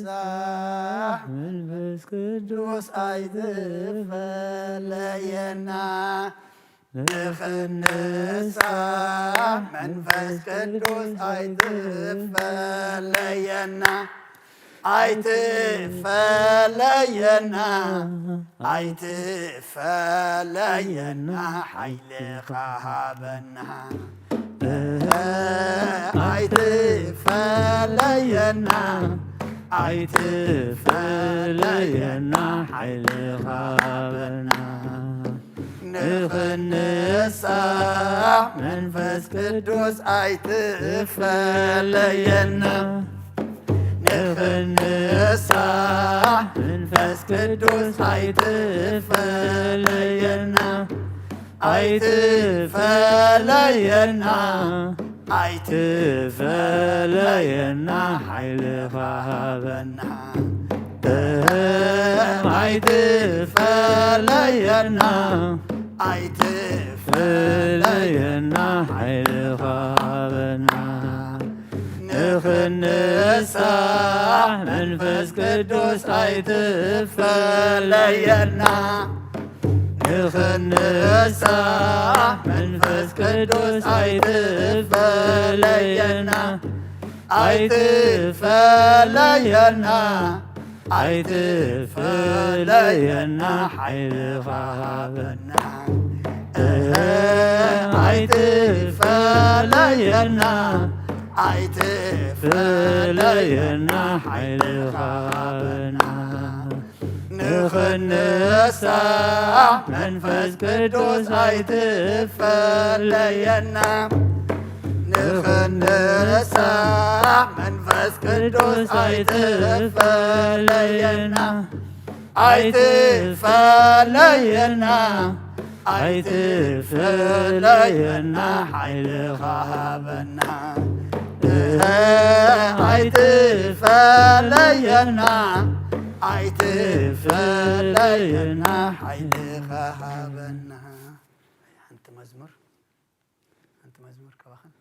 ንኽንሳሕ መንፈስ ቅዱስ ኣይትፈለየና። ንኽንሳሕ መንፈስ ቅዱስ ኣይትፈለየና። ኣይትፈለየና፣ ኣይትፈለየና፣ ሓይልኻ ሃበና። ኣይትፈለየና፣ ኣይትፈለየና፣ ሓይልኻ ሃበና። ንኽንሳሕ መንፈስ ቅዱስ ኣይትፈለየና። ንኽንሳሕ መንፈስ ቅዱስ ኣይትፈለየና። ኣይትፈለየና፣ ኣይትፈለየና፣ ሓይልኻ ሃበና። ኣይትፈለየና፣ ኣይትፈለየና፣ ሓይልኻ ሃበና። ንኽንሳሕ መንፈስ ቅዱስ ኣይትፈለየና። ንኽንሳሕ መንፈስ ቅዱስ ኣይትፈለየና። ኣይትፈለየና፣ ኣይትፈለየና፣ ሓይልኻ ሃበና። ኣይትፈለየና፣ ኣይትፈለየና፣ ሓይልኻ ሃበና። ንኽንሳሕ መንፈስ ቅዱስ ኣይትፈለየና። ንኽንሳሕ መንፈስ ቅዱስ ኣይትፈለየና። ኣይትፈለየና፣ ኣይትፈለየና፣ ሓይልኻ ሃበና። ኣይትፈለየና፣ ኣይትፈለየና፣ ሓይልኻ ሃበና። ሓንቲ መዝሙር፣ ሓንቲ መዝሙር ካባኽን።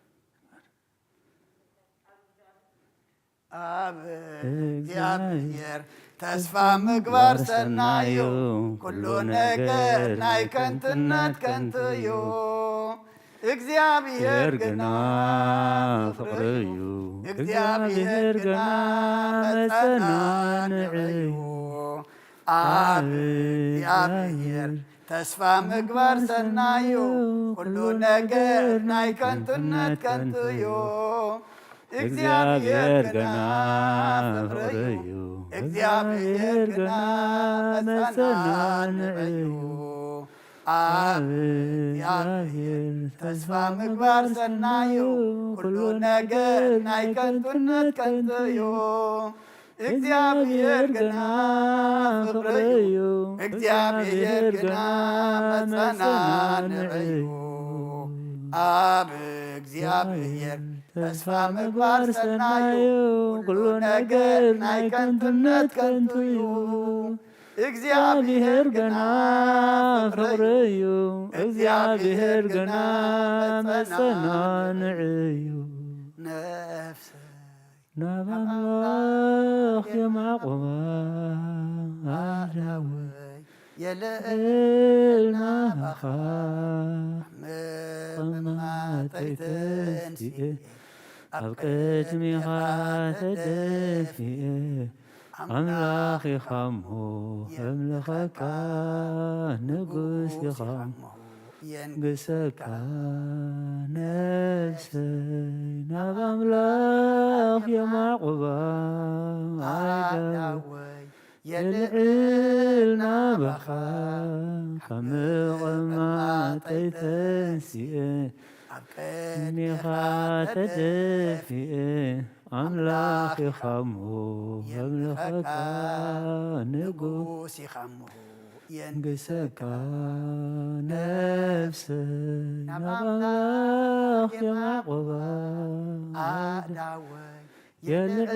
ኣብ እግዚኣብሔር ተስፋ ምግባር ሰናዩ፣ ኩሉ ነገር ናይ ከንቱነት ከንቱ እዩ። እግዚኣብሔር ግና ፍቕሪ እዩ። እግዚኣብሔር ግና መጸናንዒ እዩ። ኣብ እግዚኣብሔር ተስፋ ምግባር ሰናዩ፣ ኩሉ ነገር ናይ ከንቱነት ከንቱ እዩ። እግዚኣብሔር ግና ፍቕሪ እዩ። እግዚኣብሔር ግና መጸናንዒ እዩ። ኣብ እግዚኣብሔር ተስፋ ምግባር ሰናዩ፣ ኩሉ ነገር ናይ ከንቱነት ከንቱ እዩ። እግዚኣብሔር ግና ፍቕሪ እዩ። እግዚኣብሔር ግና መጸናንዒ እዩ። ኣብ እግዚኣብሔር ተስፋ ምግባር ሰናይ እዩ። ኩሉ ነገር ናይ ከንቱነት ከንቱ እዩ። እግዚኣብሔር ግና ፍቕሪ እዩ። እግዚኣብሔር ግና መጸናንዒ እዩ። ነፍሰይ ናብ ኣምላኽ የማዕቑባ ኣዳወይ የልዕል ናባኻ መቐማጠይ ተንሲኤ ኣብ ቅድሚኻ ተደፊኤ ኣምላኽ ኢኻ እሞ የምልኸካ ንጉስ ኢኻ እሞ የንግሰካ ነፍሰይ ናብ ኣምላኽ የማዕቑባ ኣዳወይ የልዕል ናባኻ ካብ ምቕማጠይ ተንሲኤ ኣብ ቅድሚኻ ተደፊኤ ኣምላኽ ኢኻ እሞ የምልኸካ ንጉስ ኢኻ እሞ የንግሰካ ነፍሰይ ናብ ኣምላኽ የማዕቑባ ኣዳወይ የልዕል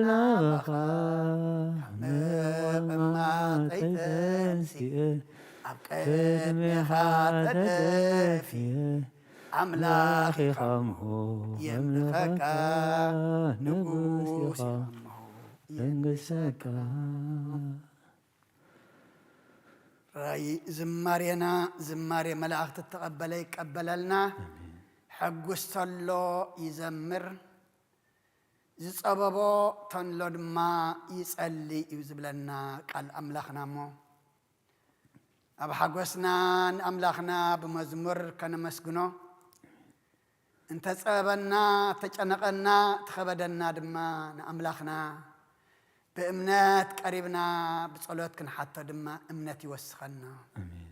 ናባኻ ምቕማጠይ ተንሲኤ ኣብ ቅድሚኻ ተደፊኤ ኣምላኽ ኢኻ እሞ የምልኸካ ንጉስ ኢኻ እሞ የንግሰካ። ራይ ዝማሬና ዝማሬ መላእኽቲ እተቐበለ ይቀበለልና። ኣሜን። ሕጉስ ተሎ ይዘምር፣ ዝጸበቦ ተሎ ድማ ይጸሊ እዩ ዝብለና ቃል ኣምላኽና። እሞ ኣብ ሓጎስና ንኣምላኽና ብመዝሙር ከነመስግኖ፣ እንተጸበበና፣ ተጨነቐና፣ ተኸበደና ድማ ንኣምላኽና ብእምነት ቀሪብና ብጸሎት ክንሓቶ ድማ እምነት ይወስኸና። ኣሜን።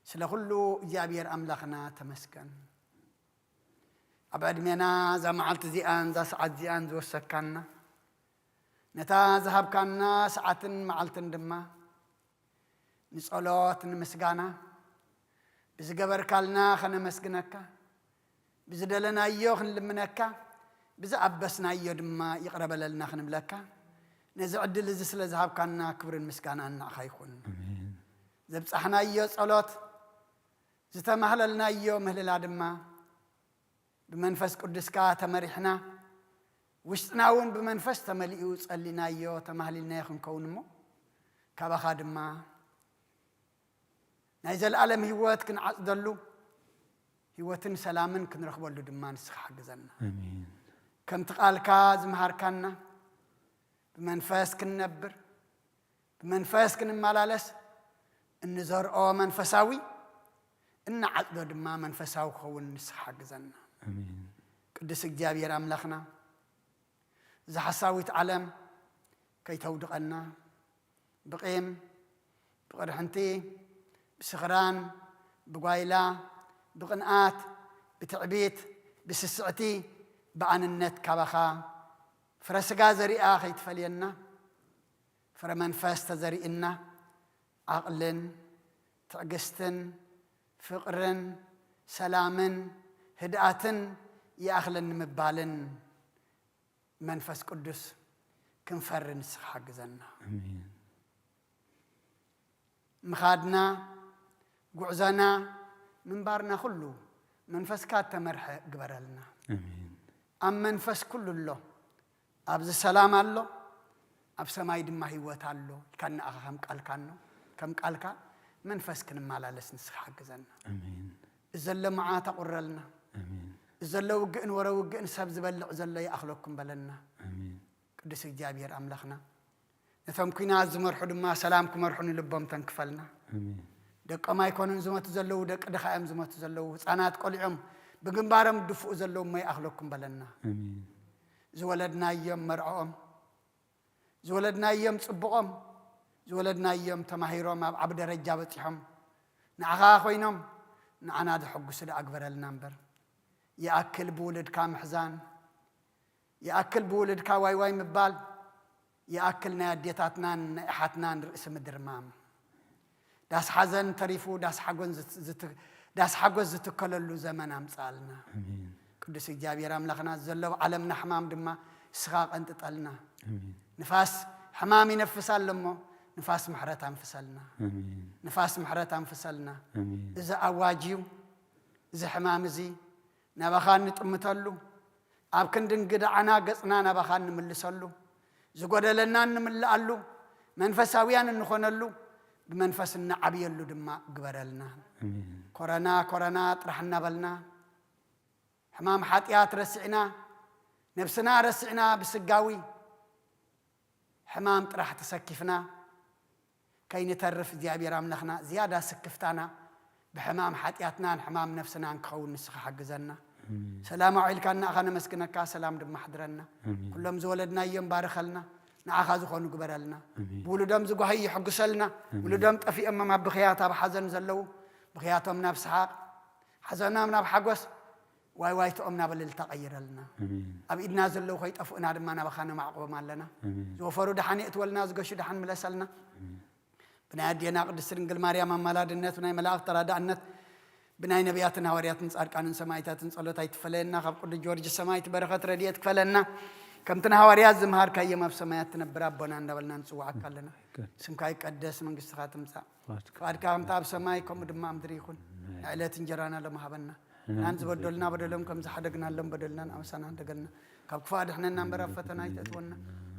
ስለ ኩሉ እግዚኣብሔር ኣምላኽና ተመስገን። ኣብ ዕድሜና እዛ መዓልቲ እዚኣን እዛ ሰዓት እዚኣን ዝወሰካና፣ ነታ ዝሃብካና ሰዓትን መዓልትን ድማ ንጸሎት፣ ንምስጋና፣ ብዝገበርካልና ኸነመስግነካ፣ ብዝደለናዮ ክንልምነካ፣ ብዝኣበስናዮ ድማ ይቕረ በለልና ክንብለካ፣ ነዚ ዕድል እዚ ስለ ዝሃብካና ክብርን ምስጋናን ንዓኻ ይኹን። ኣሜን። ዘብጻሕናዮ ጸሎት፣ ዝተማህለልናዮ ምህልላ ድማ ብመንፈስ ቅዱስካ ተመሪሕና፣ ውሽጥና እውን ብመንፈስ ተመሊኡ ጸሊናዮ፣ ተማህሊልናዮ ክንከውን እሞ፣ ካባኻ ድማ ናይ ዘለኣለም ህይወት ክንዓጽደሉ፣ ህይወትን ሰላምን ክንረኽበሉ ድማ ንስኻ ሓግዘና። ኣሜን። ከምቲ ቃልካ ዝመሃርካና፣ ብመንፈስ ክንነብር፣ ብመንፈስ ክንመላለስ፣ እንዘርኦ መንፈሳዊ፣ እንዓጽዶ ድማ መንፈሳዊ ክኸውን ንስኻ ሓግዘና። ኣሜን። ቅዱስ እግዚኣብሔር ኣምላኽና፣ እዛ ሓሳዊት ዓለም ከይተውድቐና፣ ብቂም፣ ብቕርሕንቲ፣ ብስኽራን፣ ብጓይላ፣ ብቕንኣት፣ ብትዕቢት፣ ብስስዕቲ፣ ብኣንነት ካባኻ ፍረ ስጋ ዘሪኣ ከይትፈልየና፣ ፍረ መንፈስ ተዘሪእና፣ ዓቕልን፣ ትዕግስትን፣ ፍቕርን፣ ሰላምን፣ ህድኣትን ይኣኽለኒ ምባልን መንፈስ ቅዱስ ክንፈሪ ንስኻ ሓግዘና። ኣሜን። ምኻድና፣ ጉዕዞና፣ ምንባርና ኩሉ መንፈስካ እተመርሐ ግበረልና። ኣሜን። ኣብ መንፈስ ኩሉ ኣሎ፣ ኣብዚ ሰላም ኣሎ፣ ኣብ ሰማይ ድማ ህይወት ኣሎ ኢልካ ንኣኻ ከም ቃልካ ኣሎ። ከም ቃልካ መንፈስ ክንመላለስ ንስኻ ሓግዘና። ኣሜን። እዚ ዘሎ መዓት ኣቑረልና። ኣሜን። እዚ ዘሎ ውግእን ወረ ውግእን ሰብ ዝበልዕ ዘሎ ይኣኽለኩም በለና። ኣሜን። ቅዱስ እግዚኣብሔር ኣምላኽና፣ ነቶም ኲናት ዝመርሑ ድማ ሰላም ክመርሑ ንልቦም ተንክፈልና። ኣሜን። ደቆም ኣይኮኑን ዝሞቱ ዘለዉ፣ ደቂ ድኻ እዮም ዝሞቱ ዘለዉ። ህፃናት ቆሊዖም ብግንባሮም ድፍኡ ዘለዉ እሞ ይኣኽለኩም በለና። ኣሜን። ዝወለድናዮም መርዕኦም፣ ዝወለድናዮም ጽቡቖም፣ ዝወለድናዮም ተማሂሮም ኣብ ዓቢ ደረጃ በጺሖም ንዓኻ ኮይኖም ንዓና ዘሐጉሱ ደኣ ግበረልና እምበር። ይኣክል ብውሉድካ ምሕዛን፣ ይኣክል ብውሉድካ ዋይ ዋይ ምባል፣ ይኣክል ናይ ኣዴታትናን ናይ ኣሓትናን ርእሲ ምድርማም። ዳስ ሓዘን ተሪፉ ዳስ ሓጎን ዝት-፣ ዝት-፣ ዳስ ሓጎስ ዝትከለሉ ዘመን ኣምጽኣልና። ኣሜን። ቅዱስ እግዚኣብሔር ኣምላኽና፣ ዘሎ ኣብ ዓለምና ሕማም ድማ ንስኻ ቀንጥጠልና። ኣሜን። ንፋስ ሕማም ይነፍስ ኣሎ እሞ፣ ንፋስ ምሕረት ኣንፍሰልና። ኣሜን። ንፋስ ምሕረት ኣንፍሰልና። ኣሜን። እዚ ኣዋጅ እዩ። እዚ ሕማም እዚ ናባኻ እንጥምተሉ፣ ኣብ ክንዲ እንግድዓና ገጽና ናባኻ እንምልሰሉ፣ ዝጎደለና እንምልኣሉ፣ መንፈሳውያን እንኾነሉ፣ ብመንፈስ እንዓብየሉ ድማ ግበረልና። ኣሜን። ኮረና፣ ኮረና ጥራሕ እናበልና፣ ሕማም ሓጢኣት ረሲዕና፣ ነብስና ረሲዕና፣ ብስጋዊ ሕማም ጥራሕ ተሰኪፍና ከይንተርፍ፣ እግዚኣብሔር ኣምላኽና ዝያዳ ስክፍታና ብሕማም ሓጢኣትናን ሕማም ነፍስናን ክኸውን ንስኻ ሓግዘና። ኣሜን። ሰላም ኣውዒልካና ኣኻ ነመስግነካ፣ ሰላም ድማ ኣሕድረና። ኣሜን። ኩሎም ዝወለድናዮም ባርኸልና፣ ንዓኻ ዝኾኑ ግበረልና። ኣሜን። ብውሉዶም ዝጓሃዩ ይሕጉሰልና። ኣሜን። ውሉዶም ጠፊኦሞም ኣብ ብኽያት ኣብ ሓዘን ዘለዉ፣ ብኽያቶም ናብ ሰሓቕ፣ ሓዘኖም ናብ ሓጎስ፣ ዋይ ዋይትኦም ናብ እልልታ ቀይረልና። ኣሜን። ኣብ ኢድና ዘለዉ ከይጠፍኡና ድማ ናባኻ ነማዕቁቦም ኣለና። ኣሜን። ዝወፈሩ ደሓን የእትወልና፣ ዝገሹ ደሓን ምለሰልና። ኣሜን። ብናይ ኣዴና ቅድስት ድንግል ማርያም ኣማላድነት፣ ብናይ መላእኽቲ ተራዳእነት፣ ብናይ ነቢያትን ሃዋርያትን ጻድቃንን ሰማዕታትን ጸሎት ኣይትፈለየና። ካብ ቅዱስ ጊዮርጊስ ሰማዕት በረኸት ረድኤት ክፈለና። ከምቲ ንሃዋርያት ዝመሃርካዮም ኣብ ሰማያት ትነብር ኣቦና እንዳበልና ንጽውዓካ ኣለና። ይቀደስ። ስምካ ይቀደስ፣ መንግስትኻ ትምጻእ። ፍቓድካ ፍቓድካ ከምቲ ኣብ ሰማይ ከምኡ ድማ ኣብ ምድሪ ይኹን። ናይ ዕለት እንጀራና ሎም ሃበና። ናን ዝበደሉና በደሎም ከም ዝሓደግናሎም በደልናን ኣበሳና ሓደገልና። ካብ ክፉእ ኣድሕነና እምበር ኣብ ፈተና ኣይተእትወና።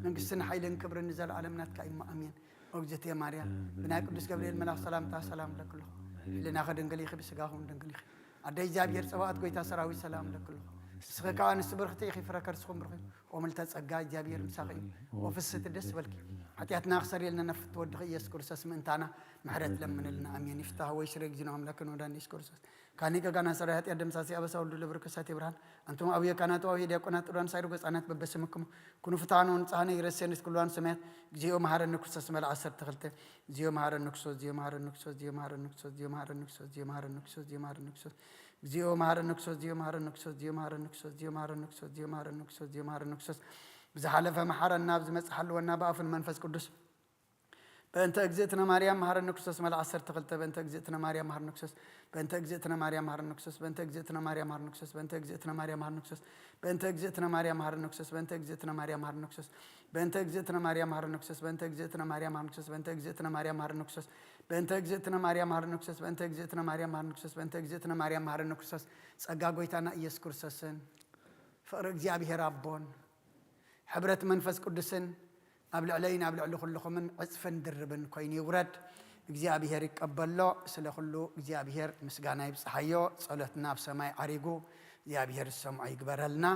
መንግስትን ሓይልን ክብርን ንዘለኣለም ናትካ እዩ እሞ ኣሜን። ኦ እግዝእትየ ማርያም፣ ብናይ ቅዱስ ገብርኤል መልኣኽ ሰላምታ ሰላም እብለኪ ኣለኹ። ሕሊናኺ ድንግል ኢኺ፣ ብስጋኺ እውን ድንግል ኢኺ። ኣደ እግዚኣብሔር ጸባኦት፣ ጎይታ ሰራዊት ሰላም እብለኪ ኣለኹ። ንስኺ ካብ ኣንስቲ ብርኽቲ ኢኺ፣ ፍረ ከርስኺ እውን ብሩኽ እዩ። ኦ ምልዕተ ጸጋ፣ እግዚኣብሔር ምሳኺ እዩ። ኦ ፍስሕቲ ደስ በልኪ። ሓጢኣትና ክሰርየልና ነፍቲ ወድኺ ኢየሱስ ክርስቶስ ምእንታና ምሕረት ለምንልና። ኣሜን። ይፍታህ ወይ ስረ እግዚእነ ኣምላክን ወዳን ኢየሱስ ክርስቶስ። ካኒ ገጋና ሰራይ ሓጢኣት ደምሳሲ ኣበሳ ወልዱ ለብር ከሳቴ ብርሃን። ኣንቱም ኣቡየ ካህናት ወአቡየ ዲያቆናት ጥሩያን ሳይሩ ገጻናት በበስምክሙ ኩኑ ፍትሐነ ወንጽሐነ ይረሴን እስክልዋን ሰማያት። እግዚኦ መሐረነ ክርስቶስ መልአ ዓሰርተ ክልተ። እግዚኦ መሐረነ ክርስቶስ፣ እግዚኦ መሐረነ ክርስቶስ፣ እግዚኦ መሐረነ ክርስቶስ፣ እግዚኦ መሐረነ ክርስቶስ፣ እግዚኦ መሐረነ ክርስቶስ፣ እግዚኦ መሐረነ ክርስቶስ። እግዚኦ መሐረነ ክርስቶስ፣ እግዚኦ መሐረነ ክርስቶስ፣ እግዚኦ መሐረነ ክርስቶስ፣ እግዚኦ መሐረነ ክርስቶስ፣ እግዚኦ መሐረነ ክርስቶስ። ብዝሓለፈ መሓረና፣ ኣብ ዝመጽእ ሓልወና ብኣፉን መንፈስ ቅዱስ። በእንተ እግዝእትነ ማርያም መሐረነ ክርስቶስ መልአ ዓሰርተ ክልተ። በእንተ እግዝእትነ ማርያም መሐረነ ክርስቶስ። በእንተ እግዝእትነ ማርያም መሐረነ ክርስቶስ። በእንተ እግዝእትነ ማርያም መሐረነ ክርስቶስ። በእንተ እግዝእትነ ማርያም መሐረነ ክርስቶስ። በእንተ እግዝእትነ ማርያም መሐረነ ክርስቶስ። በእንተ እግዝእትነ ማርያም መሐረነ ክርስቶስ። በእንተ እግዝእትነ ማርያም መሐረነ ክርስቶስ። በእንተ እግዝእትነ ማርያም መሐረነ ክርስቶስ። በእንተ እግዝእትነ ማርያም መሐረነ ክርስቶስ። በእንተ እግዝእትነ ማርያም መሐረነ ክርስቶስ። በእንተ እግዝእትነ ማርያም መሐረነ ክርስቶስ። በእንተ እግዝእትነ ማርያም መሐረነ ክርስቶስ። ጸጋ ጎይታና ኢየሱስ ክርስቶስን ፍቕሪ እግዚኣብሔር ኣቦን ሕብረት መንፈስ ቅዱስን ኣብ ልዕለይን ኣብ ልዕሊ ኩልኹምን ዕጽፍን ድርብን ኮይኑ ይውረድ። እግዚኣብሔር ይቀበሎ። ስለ ኩሉ እግዚኣብሔር ምስጋና ይብጽሓዮ። ጸሎትና ኣብ ሰማይ ዓሪጉ እግዚኣብሔር ዝሰምዖ ይግበረልና።